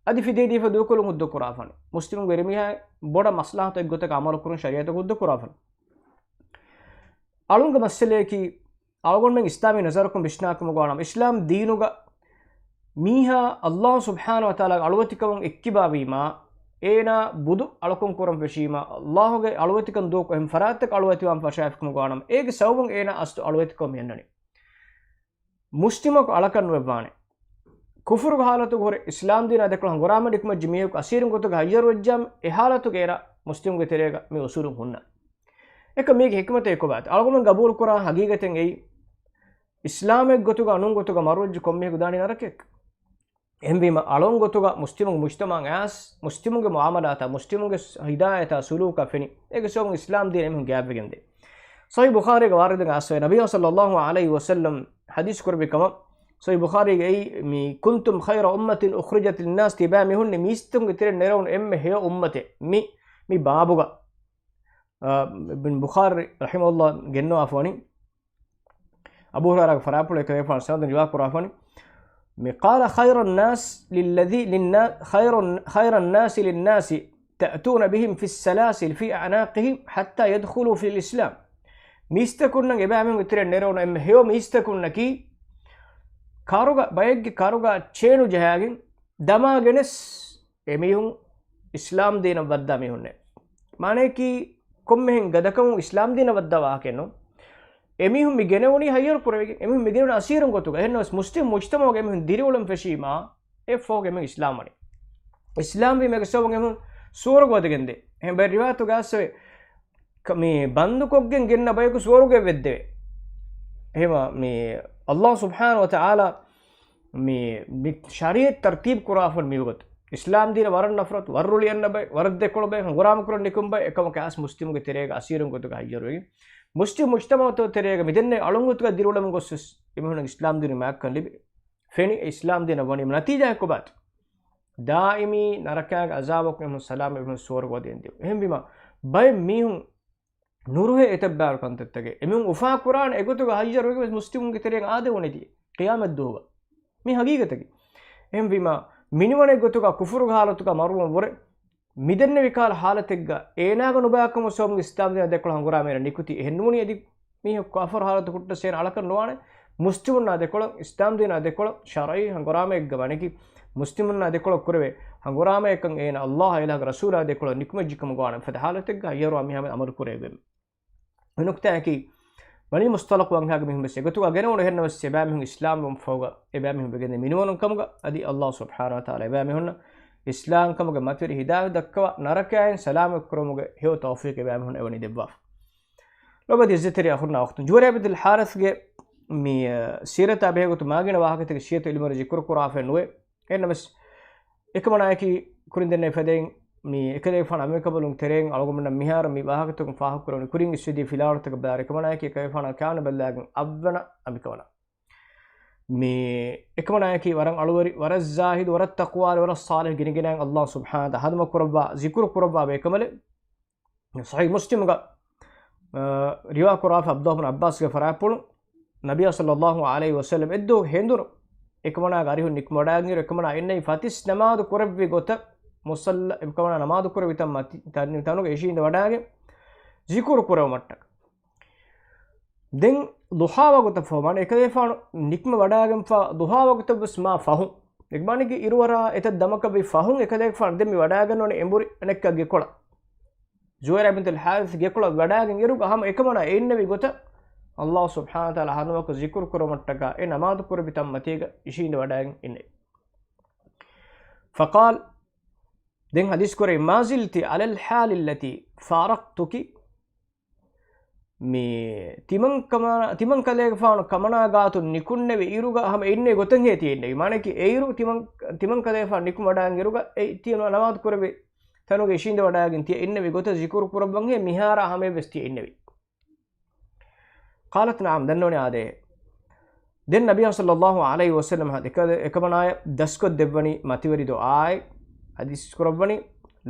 އަދި ފިދިޔަ ދީފަ ދޫކޮށްލުން ހުއްދަ ކުރާފަނި. މުސްލިމުންގެ ވެރިމީހާ ބޮޑަށް މަސްލަހަތު އެއްގޮތަކަށް އަމަލު ކުރުން ޝަރީޢަތަކު ހުއްދަ ކުރާފަނި. އަޅުންގެ މައްސަލަޔަކީ، އަޅުގަނޑުމެން އިސްލާމީ ނަޒަރަކުން ވިސްނާ ކަމުގަ ވާނަމަ، އިސްލާމް ދީނުގަ މީހާ ﷲ ސުބްޙާނަހޫ ވަތަޢާލާގެ އަޅުވެތިކަމުން އެއްކިބާވީމާ، އޭނާ ބުދު އަޅުކަން ކުރަން ފެށީމާ، ﷲގެ އަޅުވެތިކަން ދޫކޮށް އެހެން ފަރާތްތަކަށް އަޅުވެތިވާން ފަށާފި ކަމުގަ ވާނަމަ، އޭގެ ސަބަބުން އޭނާ އަސްލު އަޅުވެތިކަމަށް މި އަންނަނީ. މުސްލިމަކު އަޅަކަށް ނުވެއްވާނެ. ކުފުރުގެ ހާލަތުގަ ހުރެ އިސްލާމް ދީނާ ދެކޮޅަށް ހަނގުރާމަ ނިކުމެއްޖެ މީހަކު އަސީރުން ގޮތުގަ ހައްޔަރުވެއްޖާމަ، އެ ހާލަތުގަ އޭރަށް މުސްލިމުންގެ ތެރޭގަ މި އުސޫލުން ހުންނަ. އެކަމް މީގެ ޙިކްމަތެއް ކޮބާތަ؟ އަޅުގަނޑުމެން ގަބޫލު ކުރާ ހަގީގަތެއް އެއީ، އިސްލާމެއް ގޮތުގަ ނޫން ގޮތުގަ މަރުވެއްޖެ ކޮންމީހަކު ދާނީ ނަރަކަޔަކަށް. އެހެންވީމަ، އަޅުން ގޮތުގަ މުސްލިމު މުޖްތަމަޢަށް އައިސް، މުސްލިމުންގެ މުޢާމަލާތާ، މުސްލިމުންގެ ހިދާޔަތާ، ސުލޫކާ ފެނި، އޭގެ ސަބަބުން އިސްލާމް ދީން އެމީހުން ގާތްވެގެންދޭ. ޞަޙީޙު ބުޚާރީގެ ވާރިދުގަ އައިސްފައި ނަބިއްޔާ ޞައްލައްލާހު ޢަލައިހި ވަސައްލަމް ޙަދީޘް ކުރެއްވި ކަމަށް، ޞަޙީޙު ބުޚާރީގައި މި، "كنتم خير أمة أخرجت للناس" ތިބާ މީހުންނީ މީސްތަކުންގެ ތެރެއިން ނެރެވުނު އެންމެ ހެޔޮ އުއްމަތެއް. މި، މި ބާބުގަ، އާ، އިބްނު ބުޚާރީ ރަޙިމަހުﷲ ގެންނަވާފަވަނީ، އަބޫ ހުރައިރާގެ ފަރާތްޕުޅު އެކަލޭގެފާނު ސަނަދުން ރިވާ ކުރާފަނި، މި، "قال خير الناس للذي، للنا-، خير، خير الناس للناس تأتون بهم في السلاسل في أعناقهم حتى يدخلوا في الإسلام." މީސްތަކުންނަށް އެބައިމީހުންގެ ތެރެއިން ނެރެވުނު އެންމެ ހެޔޮ މީސްތަކުންނަކީ، ކަރުގަ، ބައެއްގެ ކަރުގަ ޗޭނު ޖަހާގެން ދަމާގެނެސް އެމީހުން އިސްލާމް ދީނަށް ވައްދާ މީހުންނޭ. މާނަޔަކީ، ކޮންމެހެން ގަދަކަމުން އިސްލާމް ދީނަށް ވައްދާ ވާހަކައެއް ނޫން. އެމީހުން މި ގެނެވުނީ ހައްޔަރު ކުރެވިގެން، އެމީހުން މި ގެނެވުނީ އަސީރުން ގޮތުގަ. އެހެންނަމަވެސް، މުސްލިމް މުޖްތަމަޢުގަ އެމީހުން ދިރިއުޅެން ފެށީމާ، އެއަށްފަހުގަ އެމީހުން އިސްލާމްވަނީ. އިސްލާމްވީމަ އޭގެ ސަބަބުން އެމީހުން ސުވަރުގެ ވަދެގެންދޭ. އެހެން ބައެއް ރިވާޔަތުގަ އައިސްފައި، ކަ-، މި ބަންދުކޮށްގެން ގެންނަ ބަޔަކު ސުވަރުގެ ވެއްދެވޭ. އެހެންވީމަ، މި ﷲ ސުބްޙާނަހޫ ވަތަޢާލާ މި، މި ޝަރީޢަތް ތަރްތީބު ކުރާފަން މިވަގުތު. އިސްލާމް ދީނަށް ވަރަށް ނަފްރަތު، ވަރުޅި އަންނަ ބައެއް، ވަރަށް ދެކޮޅު ބައެއް، ހަނގުރާމަ ކުރަން ނިކުމް ބައެއް، އެކަމަކު އައިސް މުސްލިމުގެ ތެރޭގަ އަސީރުން ގޮތުގަ ހައްޔަރުވެގެން، މުސްލިމް މުޖްތަމަޢުތައް ތެރޭގަ މިދެންނެވި އަޅުން ގޮތުގަ ދިރިއުޅެމުން ގޮސްވެސް، އެމީހުންނަށް އިސްލާމް ދީނު މާތްކަން ލިބި، ފެނި އެ އިސްލާމް ދީނަށް ވަނީ ނަތީޖާއެއް ކޮބާތަ؟ ދާއިމީ ނަރަކާގެ އަޒާބަކުން އެމީހުން ސަލާމަތް، އެމީހުން ސުވަރުގެ ވަދެގެން ދިޔަ. އެހެންވީމަ، ބައެއް މީހުން ނުރުހޭ އެތައް ބާރު ކަންތައްތަކެއް. އެމީހުން އުފާ ކުރާނެ އެގޮތުގަ ހައްޔަރުވެގެން ވެސް މުސްލިމުންގެ ތެރެއިން އާދެވުނީތީ ޤިޔާމަތް ދުވަހުގަ. މީ ހަގީގަތަކީ. އެހެންވީމަ، މިނިވަން އެއްގޮތުގަ ކުފުރުގެ ހާލަތުގަ މަރުވުމަށް ވުރެ، މިދެންނެވި ކަހަލަ ހާލަތެއްގަ އޭނާގެ ނުބައިކަމުގެ ސަބަބުން އިސްލާމް ދީނާ ދެކޮޅަށް ހަނގުރާމައިރަށް ނިކުތީ އެހެންނޫނީ އަދި މީހަކު ކާފަރު ހާލަތު ހުއްޓަސް އޭނަ އަޅަކަށް ނުވާނެ. މުސްލިމުންނާ ދެކޮޅަށް، އިސްލާމް ދީނާ ދެކޮޅަށް ޝަރަޢީ ހަނގުރާމައެއްގަ ވަނިކި، މުސްލިމުންނާ ދެކޮޅަށް ކުރެވޭ ހަނގުރާމައެއްކަން އޭނަ ﷲ އިލާހުގެ ރަސޫލާ ދެކޮޅަށް ނިކުމެއްޖެ ކަމުގަ ވާނެ. ފަދަ ހާލަތެއްގަ ހައްޔަރުވާ މީހާ އަމަލު ކުރެވޭ. މި ނުކްތާއަކީ، ބަނީ މުޞްޠަލަޤު ވަންހާގެ މީހުން ވެސް އެގޮތުގަ ގެނެވުނު. އެހެންނަމަވެސް އެބައިމީހުން އިސްލާމްވުމަށްފަހުގަ އެބައިމީހުން ވެގެންދެ މިނިވަނުން ކަމުގަ އަދި ﷲ ސުބްޙާނަހޫ ވަތަޢާލާ އެބައިމީހުންނަށް އިސްލާމް ކަމުގެ މަތިވެރި ހިދާޔަތް ދައްކަވާ، ނަރަކައިން ސަލާމަތް ކުރުމުގެ ހެޔޮ ތައުފީޤް އެބައިމީހުން އެވަނީ ދެއްވާފަ. ލޮބުވެތި އިއްޒަތްތެރި އަޚުންނާ އުޚްތުން، ޖުވައިރިޔަ ބިންތުލް ޙާރިޘްގެ މި، އަ، ސީރަތާ ބެހޭގޮތުން މާގިނަ ވާހަކަތަކެއް ޝިޔަތު ޢިލްމުވެރިން ޒިކުރު ކުރާފައެއް ނުވޭ. އެހެންނަމަވެސް، އެކަމަނާއަކީ ކުރިން ދެންނެވި ފަދައިން މި އެކަލޭގެފާނު އަނބިމަތި ކަނބަލުން ތެރެއިން އަޅުގަނޑުމެންނަށް މިހާރު މި ވާހަކަތަކުން ފާހަގަކުރެވުނީ ކުރިން އިސްވެދިޔަ ފިލާވަޅުތަކަށް ބަލާއިރު، އެކަމަނާއަކީ އެކަލޭގެފާނާ ކާނު ބައްލަވާގެން އަށްވަނަ އަނބިކަނބަލާ. މި އެކަމަނާއަކީ ވަރަށް އަޅުވެރި، ވަރަށް ޒާހިދު، ވަރަށް ތަޤްވާވެރި، ވަރަށް ޞާލިޙު ގިނަގިނައިން ﷲ ސުބްޙާނަހޫ ވަތަޢާލާ ހަނދުމަ ކުރައްވާ، ޒިކުރު ކުރައްވާ ބޭކަނބަލެއް. ޞަޙީޙު މުސްލިމުގަ، އަ، ރިވާ ކުރާފަ ޢަބްދުﷲ ބިން ޢައްބާސްގެ ފަރާތްޕުޅު ނަބިއްޔާ ޞައްލައްލާހު ޢަލައިހި ވަސައްލަމް އެއްދުވަހު ހެނދުނު އެކަމަނާގެ އަރިހުން ނިކުމެވަޑައިގެން އިރު އެކަމަނާ އެންނެވި ފަތިސް ނަމާދު ކުރެއްވި ގޮތަށް މުޞައްލާ، އެކަމަނާ ނަމާދު ކުރެވި ތަން މަތި-، ތަން-، ތަނުގަ އިށީނދެ ވަޑާގެން ޒިކުރު ކުރެވުމަށްޓަކަ. ދެން ޟުޙާ ވަގުތަށް ފަހު، މާނަ އެކަލޭފާނު ނިކުމެ ވަޑާގެންފަ ޟުޙާ ވަގުތަށް ވެސް މާ ފަހުން، އެގްމާނެގެ އިރުއަރާ އެތައް ދަމަކަށް ވެ ފަހުން އެކަލޭފާނު ދެން މި ވަޑާގަންނަވަނީ އެނބުރި އަނެއްކާ ގެކޮޅަށް. ޖުވައިރާ ބިންތުލް ޙާރިޘް ގެކޮޅަށް ވަޑާގެން އިރުގަ ހަމަ އެކަމަނާ އެ އިންނެވި ގޮތަށް ﷲ ސުބްޙާނަހޫ ވަތަޢާލާ ހަނދުމަކު ޒިކުރު ކުރުމަށްޓަކާ އެ ނަމާދު ކުރެއްވި ތަން މަތީގަ އިށީނދެ ވަޑާގެން އިންނެވި. ފަޤާލް، ދެން ޙަދީޘް ކުރޭ، މާ ޒިލްތި ޢަލަލް ޙާލި އައްލަތީ ފާރަޤްތުކި. މި ތިމަން ކަމަ-، ތިމަން ކަލޭގެފާނު ކަމަނާ ގާތުން ނިކުންނެވި އިރުގަ ހަމަ އިންނެވި ގޮތަށް ހޭ ތިޔަ އިންނެވި. މާނައަކީ އެއިރު ތިމަން، ތިމަން ކަލޭގެފާނު ނިކުމެ ވަޑާގެން އިރުގަ އެ ތިޔަ ނަމާދު ކުރެވި ތަނުގަ އިށީނދެ ވަޑާގެން ތިޔަ އިންނެވި ގޮތަށް ޒިކުރު ކުރައްވަން ހޭ މިހާރާ ހަމަޔަށް ވެސް ތިޔަ އިންނެވި. ޤާލަތް ނަޢަމް، ދަންނަވަނީ އާދޭ. ދެން ނަބިއްޔާ ޞައްލައްލާހު ޢަލައިހި ވަސައްލަމަ އެކަ-، އެކަމަނާޔަށް ދަސްކޮށްދެއްވަނީ މަތިވެރި ދުޢާއެއް، ޙަދީޘް ކުރައްވަނީ،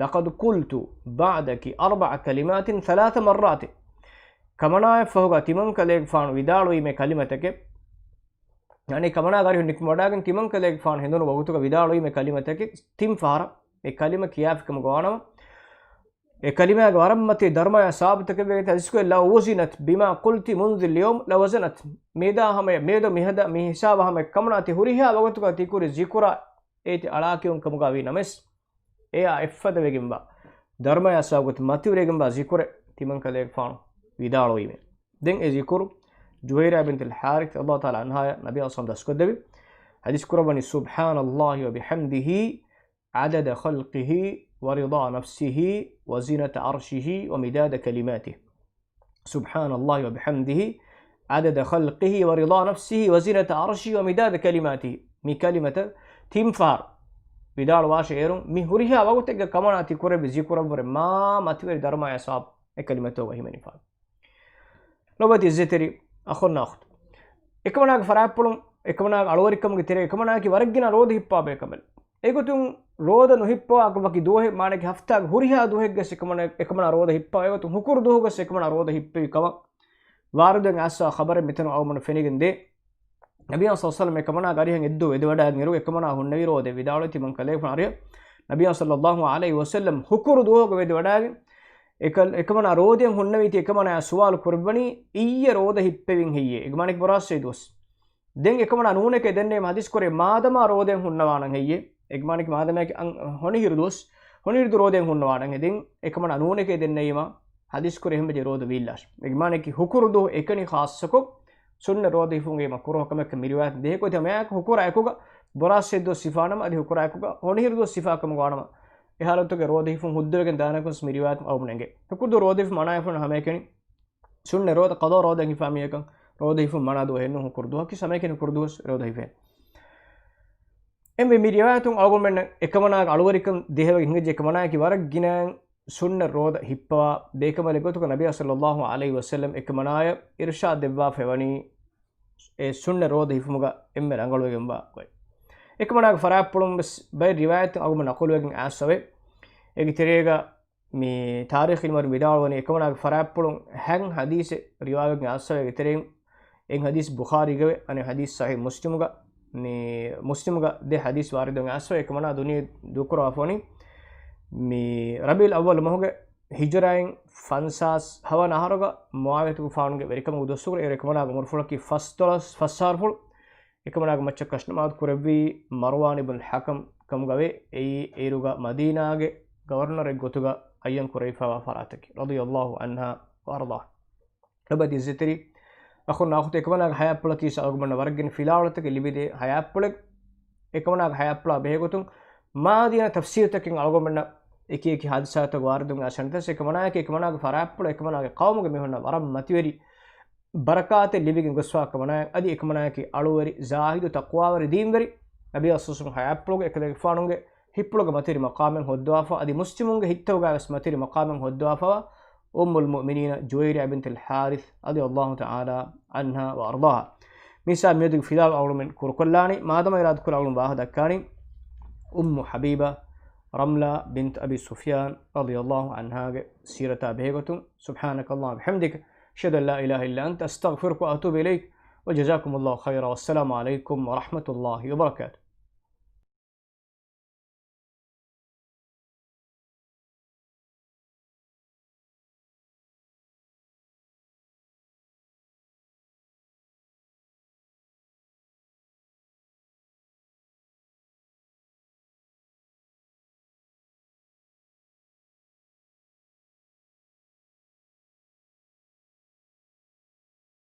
لقد قلت بعدك أربع كلمات ثلاث مرات. ކަމަނާޔަށް ފަހުގަ ތިމަން ކަލޭގެފާނު ވިދާޅުވީމޭ ކަލިމަތަކެއް، ޔަޢުނީ ކަމަނާގެ އަރިހުން ނިކުމެ ވަޑާގެން ތިމަން ކަލޭގެފާނު ހެނދުނު ވަގުތުގަ ވިދާޅުވީމޭ ކަލިމަތަކެއް ތިން ފަހަރަށް އެ ކަލިމަ ކިޔާފިކަމުގަ ވާނަމަ، އެ ކަލިމާގެ ވަރަށް މަތީ ދަރުމަޔާ ސަވާބުތަކެއް ވެގެން ޙަދީޘް ކުރޭ، لو وزنت بما قلت منذ اليوم لوزنت. މިއަދާ ހަމަޔަށް، މިއަދު މިހަދަ މި ހިސާބަށް ހަމަޔަށް ކަމަނާ ތި ހުރިހާ ވަގުތުގަ ތި ކުރި ޒިކުރާ އޭތި އަޅާކެއުން ކަމުގަ ވީ ނަމަވެސް، އެއާ އެއްފަދަ ވެގެންވާ ދަރުމަޔާ ސަވާބު މަތިވެރިވެގެންވާ ޒިކުރެއް ތިމަން ކަލޭގެފާނު ވިދާޅުވީމޭ. ދެން އެ ޒިކުރު ޖުވައިރިޔާ ބިންތުލް ޙާރިޘް ރަޟިޔައްލާހު ތަޢާލާ ޢަންހާޔަށް ނަބިއްޔާ ޞައްލައްލާހު ޢަލައިހި ވަސައްލަމަ ދަސްކޮށްދެއްވި. ޙަދީޘް ކުރައްވަނީ، سبحان الله وبحمده عدد خلقه ورضا نفسه وزنة عرشه ومداد كلماته. سبحان الله وبحمده عدد خلقه ورضا نفسه وزنة عرشه ومداد كلماته. މި ކަލިމަތައް ތިން ފަހަރު ވިދާޅުވާށޭ އޭރުން، މި ހުރިހާ ވަގުތެއްގަ ކަމަނާ ތި ކުރެއްވި ޒިކުރަށްވުރެ މާ މަތިވެރި ދަރުމަޔާ ސަވާބު އެ ކަލިމަތަކުގަ ހިމެނިފާނެ. ލޮބުވެތި ޢިއްޒަތްތެރި އަޚުންނާ އުޚްތުން، އެކަމަނާގެ ފަރާތްޕުޅުން، އެކަމަނާގެ އަޅުވެރިކަމުގެ ތެރޭ އެކަމަނާއަކީ ވަރަށް ގިނަ ރޯދަ ހިއްޕާ ބޭކަނބަލެއް. އެގޮތުން ރޯދަ ނުހިއްޕަވާ ވަކި ދުވަހެއް، މާނައަކީ ހަފްތާގެ ހުރިހާ ދުވަހެއްގަސް އެކަމަނާ، އެކަމަނާ ރޯދަ ހިއްޕާ. އެގޮތުން ހުކުރު ދުވަހުގަސް އެކަމަނާ ރޯދަ ހިއްޕެވި ކަމަށް ވާރިދުވެގެން އައިސްފަ ޚަބަރެއް މިތަނު އަޅުގަނޑު ފެނިގެން ދޭ. ނަބިއްޔާ ޞައްލައްލާހު ޢަލައިހި ވަސައްލަމަ އެކަމަނާގެ އަރިހަށް އެއްދުވަހު ވެދެވަޑައިގެން އިރު އެކަމަނާ ހުންނެވި ރޯދައެއް ވިދާޅުވި ތިމަން ކަލޭގެފާނު އަރިހަށް ނަބިއްޔާ ޞައްލައްލާހު ޢަލައިހި ވަސައްލަމަ ހުކުރު ދުވަހުގަ ވެދެވަޑައިގެން އެކަ-، އެކަމަނާ ރޯދައެއް ހުންނެވީތީ އެކަމަނާ ސުވާލު ކުރައްވަނީ އިއްޔެ ރޯދަ ހިއްޕެވިން ހެއްޔޭ؟ އެގެ މާނައަކީ ބޮރާސްވެ ދުވަސް. ދެން އެކަމަނާ ނޫނެކޭ ދެންނެވީމަ ޙަދީޘް ކުރޭ މާދަމާ ރޯދައެއް ހުންނަވާނަން ހެއްޔޭ؟ އެގެ މާނައަކީ މާދަމާއަކީ އަން-، ހޮނިހިރު ދުވަސް، ހޮނިހިރު ދުވަސް ރޯދައެއް ހުންނަވާނަން ހެއްޔޭ؟ ދެން އެކަމަނާ ނޫނެކޭ ދެންނެވީމަ ޙަދީޘް ކުރޭ އެހެން ވެއްޖެ ރޯދަ ވީއްލާށޭ. އެގެ މާނައަކީ ހުކުރު ދުވަހު އެކަނި ޚާއްޞަކޮށް ސުންނަ ރޯދަ ހިފުމުގެ މަކުރޫހަކަމެއް މި ރިވާޔަތުން ދޭ. އެކަމަކު ހުކުރާ އެކުގަ ބޮރާސްވެ ދުވަސް ހިފާނަމަ އަދި ހުކުރާ އެކުގަ ހޮނިހިރު ދުވަސް ހިފާ ކަމުގަ ވާނަމަ، އެ ޙާލަތުގަ ރޯދަ ހިފުން ހުއްދަވެގެން ދާނެކަން ވެސް މި ރިވާޔަތުން އަޅުގަނޑު އެނގޭ. ހުކުރު ދުވަހު ރޯދަ ހިފުން މަނާވެފަ ހަމައެކަނި ސުންނަ ރޯދަ ޤަޟާ ރޯދައެއް ހިފާ މީހަކަށް ރޯދަ ހިފުން މަނާ ދުވަހެއް ނޫން ހުކުރު ދުވަހަކީ ހަމައެކަނި ހުކުރު ދުވަސް ރޯދަ ހިފޭ. އެންމެ މި ރިވާޔަތުން އަޅުގަނޑުމެންނަށް އެކަމަނާގެ އަޅުވެރިކަން ދޭހަވެގެން ހިނގައްޖެ. އެކަމަނާއަކީ ވަރަށް ގިނައިން ސުންނަ ރޯދަ ހިއްޕަވާ ބޭކަނބަލެއް ގޮތުގަ ނަބިއްޔާ ޞައްލައްލާހު ޢަލައިހި ވަސައްލަމަ އެކަމަނާޔަށް އިރުޝާދު ދެއްވާފައިވަނީ އެ ސުންނަ ރޯދަ ހިފުމުގަ އެންމެ ރަނގަޅުވެގެންވާ ގޮތް. އެކަމަނާގެ ފަރާތްޕުޅުން ވެސް ބައެއް ރިވާޔަތުން އަޅުގަނޑު ނަޤުލުވެގެން އައިސްފަވޭ. އޭގެ ތެރޭގަ މި ތާރީޚު ޢިލްމުވެރިން ވިދާޅުވަނީ އެކަމަނާގެ ފަރާތްޕުޅުން ހަތް ޙަދީޘެއް ރިވާވެގެން އައިސްފަވޭ. އޭގެ ތެރެއިން އެއް ޙަދީޘް ބުޚާރީގަވޭ، އަނެއް ޙަދީޘް ޞަޙީޙު މުސްލިމުގަ، މި މުސްލިމުގަ ދެ ޙަދީޘް ވާރިދުވެގެން އައިސްފަވޭ. އެކަމަނާ ދުނިޔެ ދޫކުރައްވާފަވަނީ މި ރަބީޢުލް އައްވަލު މަހުގެ ހިޖުރާއިން ފަންސާސް ހަވަނަ އަހަރުގަ މުޢާވިޔަތުގެފާނުގެ ވެރިކަމުގެ ދުވަސްވަރުގަ. އޭރު އެކަމަނާގެ ޢުމުރުފުޅަކީ ފަސްދޮޅަސް ފަސް އަހަރުފުޅު. އެކަމަނާގެ މައްޗަށް ކަށުނަމާދު ކުރެއްވީ މަރުވާން އިބްނުލް ޙަކަމް ކަމުގަވޭ. އެއީ އޭރުގަ މަދީނާގެ ގަވަރުނަރެއް ގޮތުގަ ޢައްޔަން ކުރެވިފައިވާ ފަރާތަކީ. ރަޟިޔައްލާހު ޢަންހާ ވައަރްޟާހާ. ލޮބުވެތި ޢިއްޒަތްތެރި އަޚުންނާ އުޚްތުން، އެކަމަނާގެ ޙަޔާތްޕުޅަކީ އަޅުގަނޑުމެންނަށް ވަރަށް ގިނަ ފިލާވަޅުތަކެއް ލިބިދޭ ޙަޔާތްޕުޅެއް. އެކަމަނާގެ ޙަޔާތްޕުޅާ ބެހޭގޮތުން މާ ދިޔަ ތަފްސީލުތަކެއް އަޅުގަނޑުމެންނަށް އެކި އެކި ޙާދިސާތަކުގެ ވާރިދުވެގެން އައިސްފަ އެކަމަނާއަކީ އެކަމަނާގެ ފަރާތްޕުޅު އެކަމަނާގެ ޤައުމުގެ މީހުންނަށް ވަރަށް މަތިވެރި ބަރަކާތެއް ލިބިގެން ގޮސްފަ ކަމަނާއަކީ. އަދި އެކަމަނާއަކީ އަޅުވެރި، ޒާހިދު، ތަޤްވާވެރި، ދީންވެރި، ނަބިއްޔާ ޞައްލައްލާހު ޢަލައިހި ވަސައްލަމަ ޙަޔާތްޕުޅުގެ އެކަލޭގެފާނުގެ ހިތްޕުޅުގެ މަތިވެރި މަޤާމެއް ހޯއްދަވާފަ، އަދި މުސްލިމުންގެ ހިތްތަކުގައިވެސް މަތިވެރި މަޤާމެއް ހޯއްދަވާފައިވާ އުއްމުލް މުއުމިނީނަ ޖުވައިރިޔާ ބިންތުލް ޙާރިޘް ރަޟިޔައްލާހު ތަޢާލާ ޢަންހާ ވައަރްޟާހާ. މިއިސާ މިއަދުގެ ފިލާވަޅު އަޅުގަނޑުމެން ކުރުކޮށްލާނީ. މާދަމާ އިރާދަކުރާ އަޅުގަނޑު ވާހަކަ ދައްކާނީ އުއްމު ޙަބީބާ ރަމްލާ ބިންތު އަބީ ސުފްޔާން ރަޟިޔައްލާހު ޢަންހާގެ ސީރަތާ ބެހޭގޮތުން. سبحانك اللهم وبحمدك، أشهد أن لا إله إلا أنت، أستغفرك وأتوب إليك، وجزاكم الله خيرا، والسلام عليكم ورحمة الله وبركاته.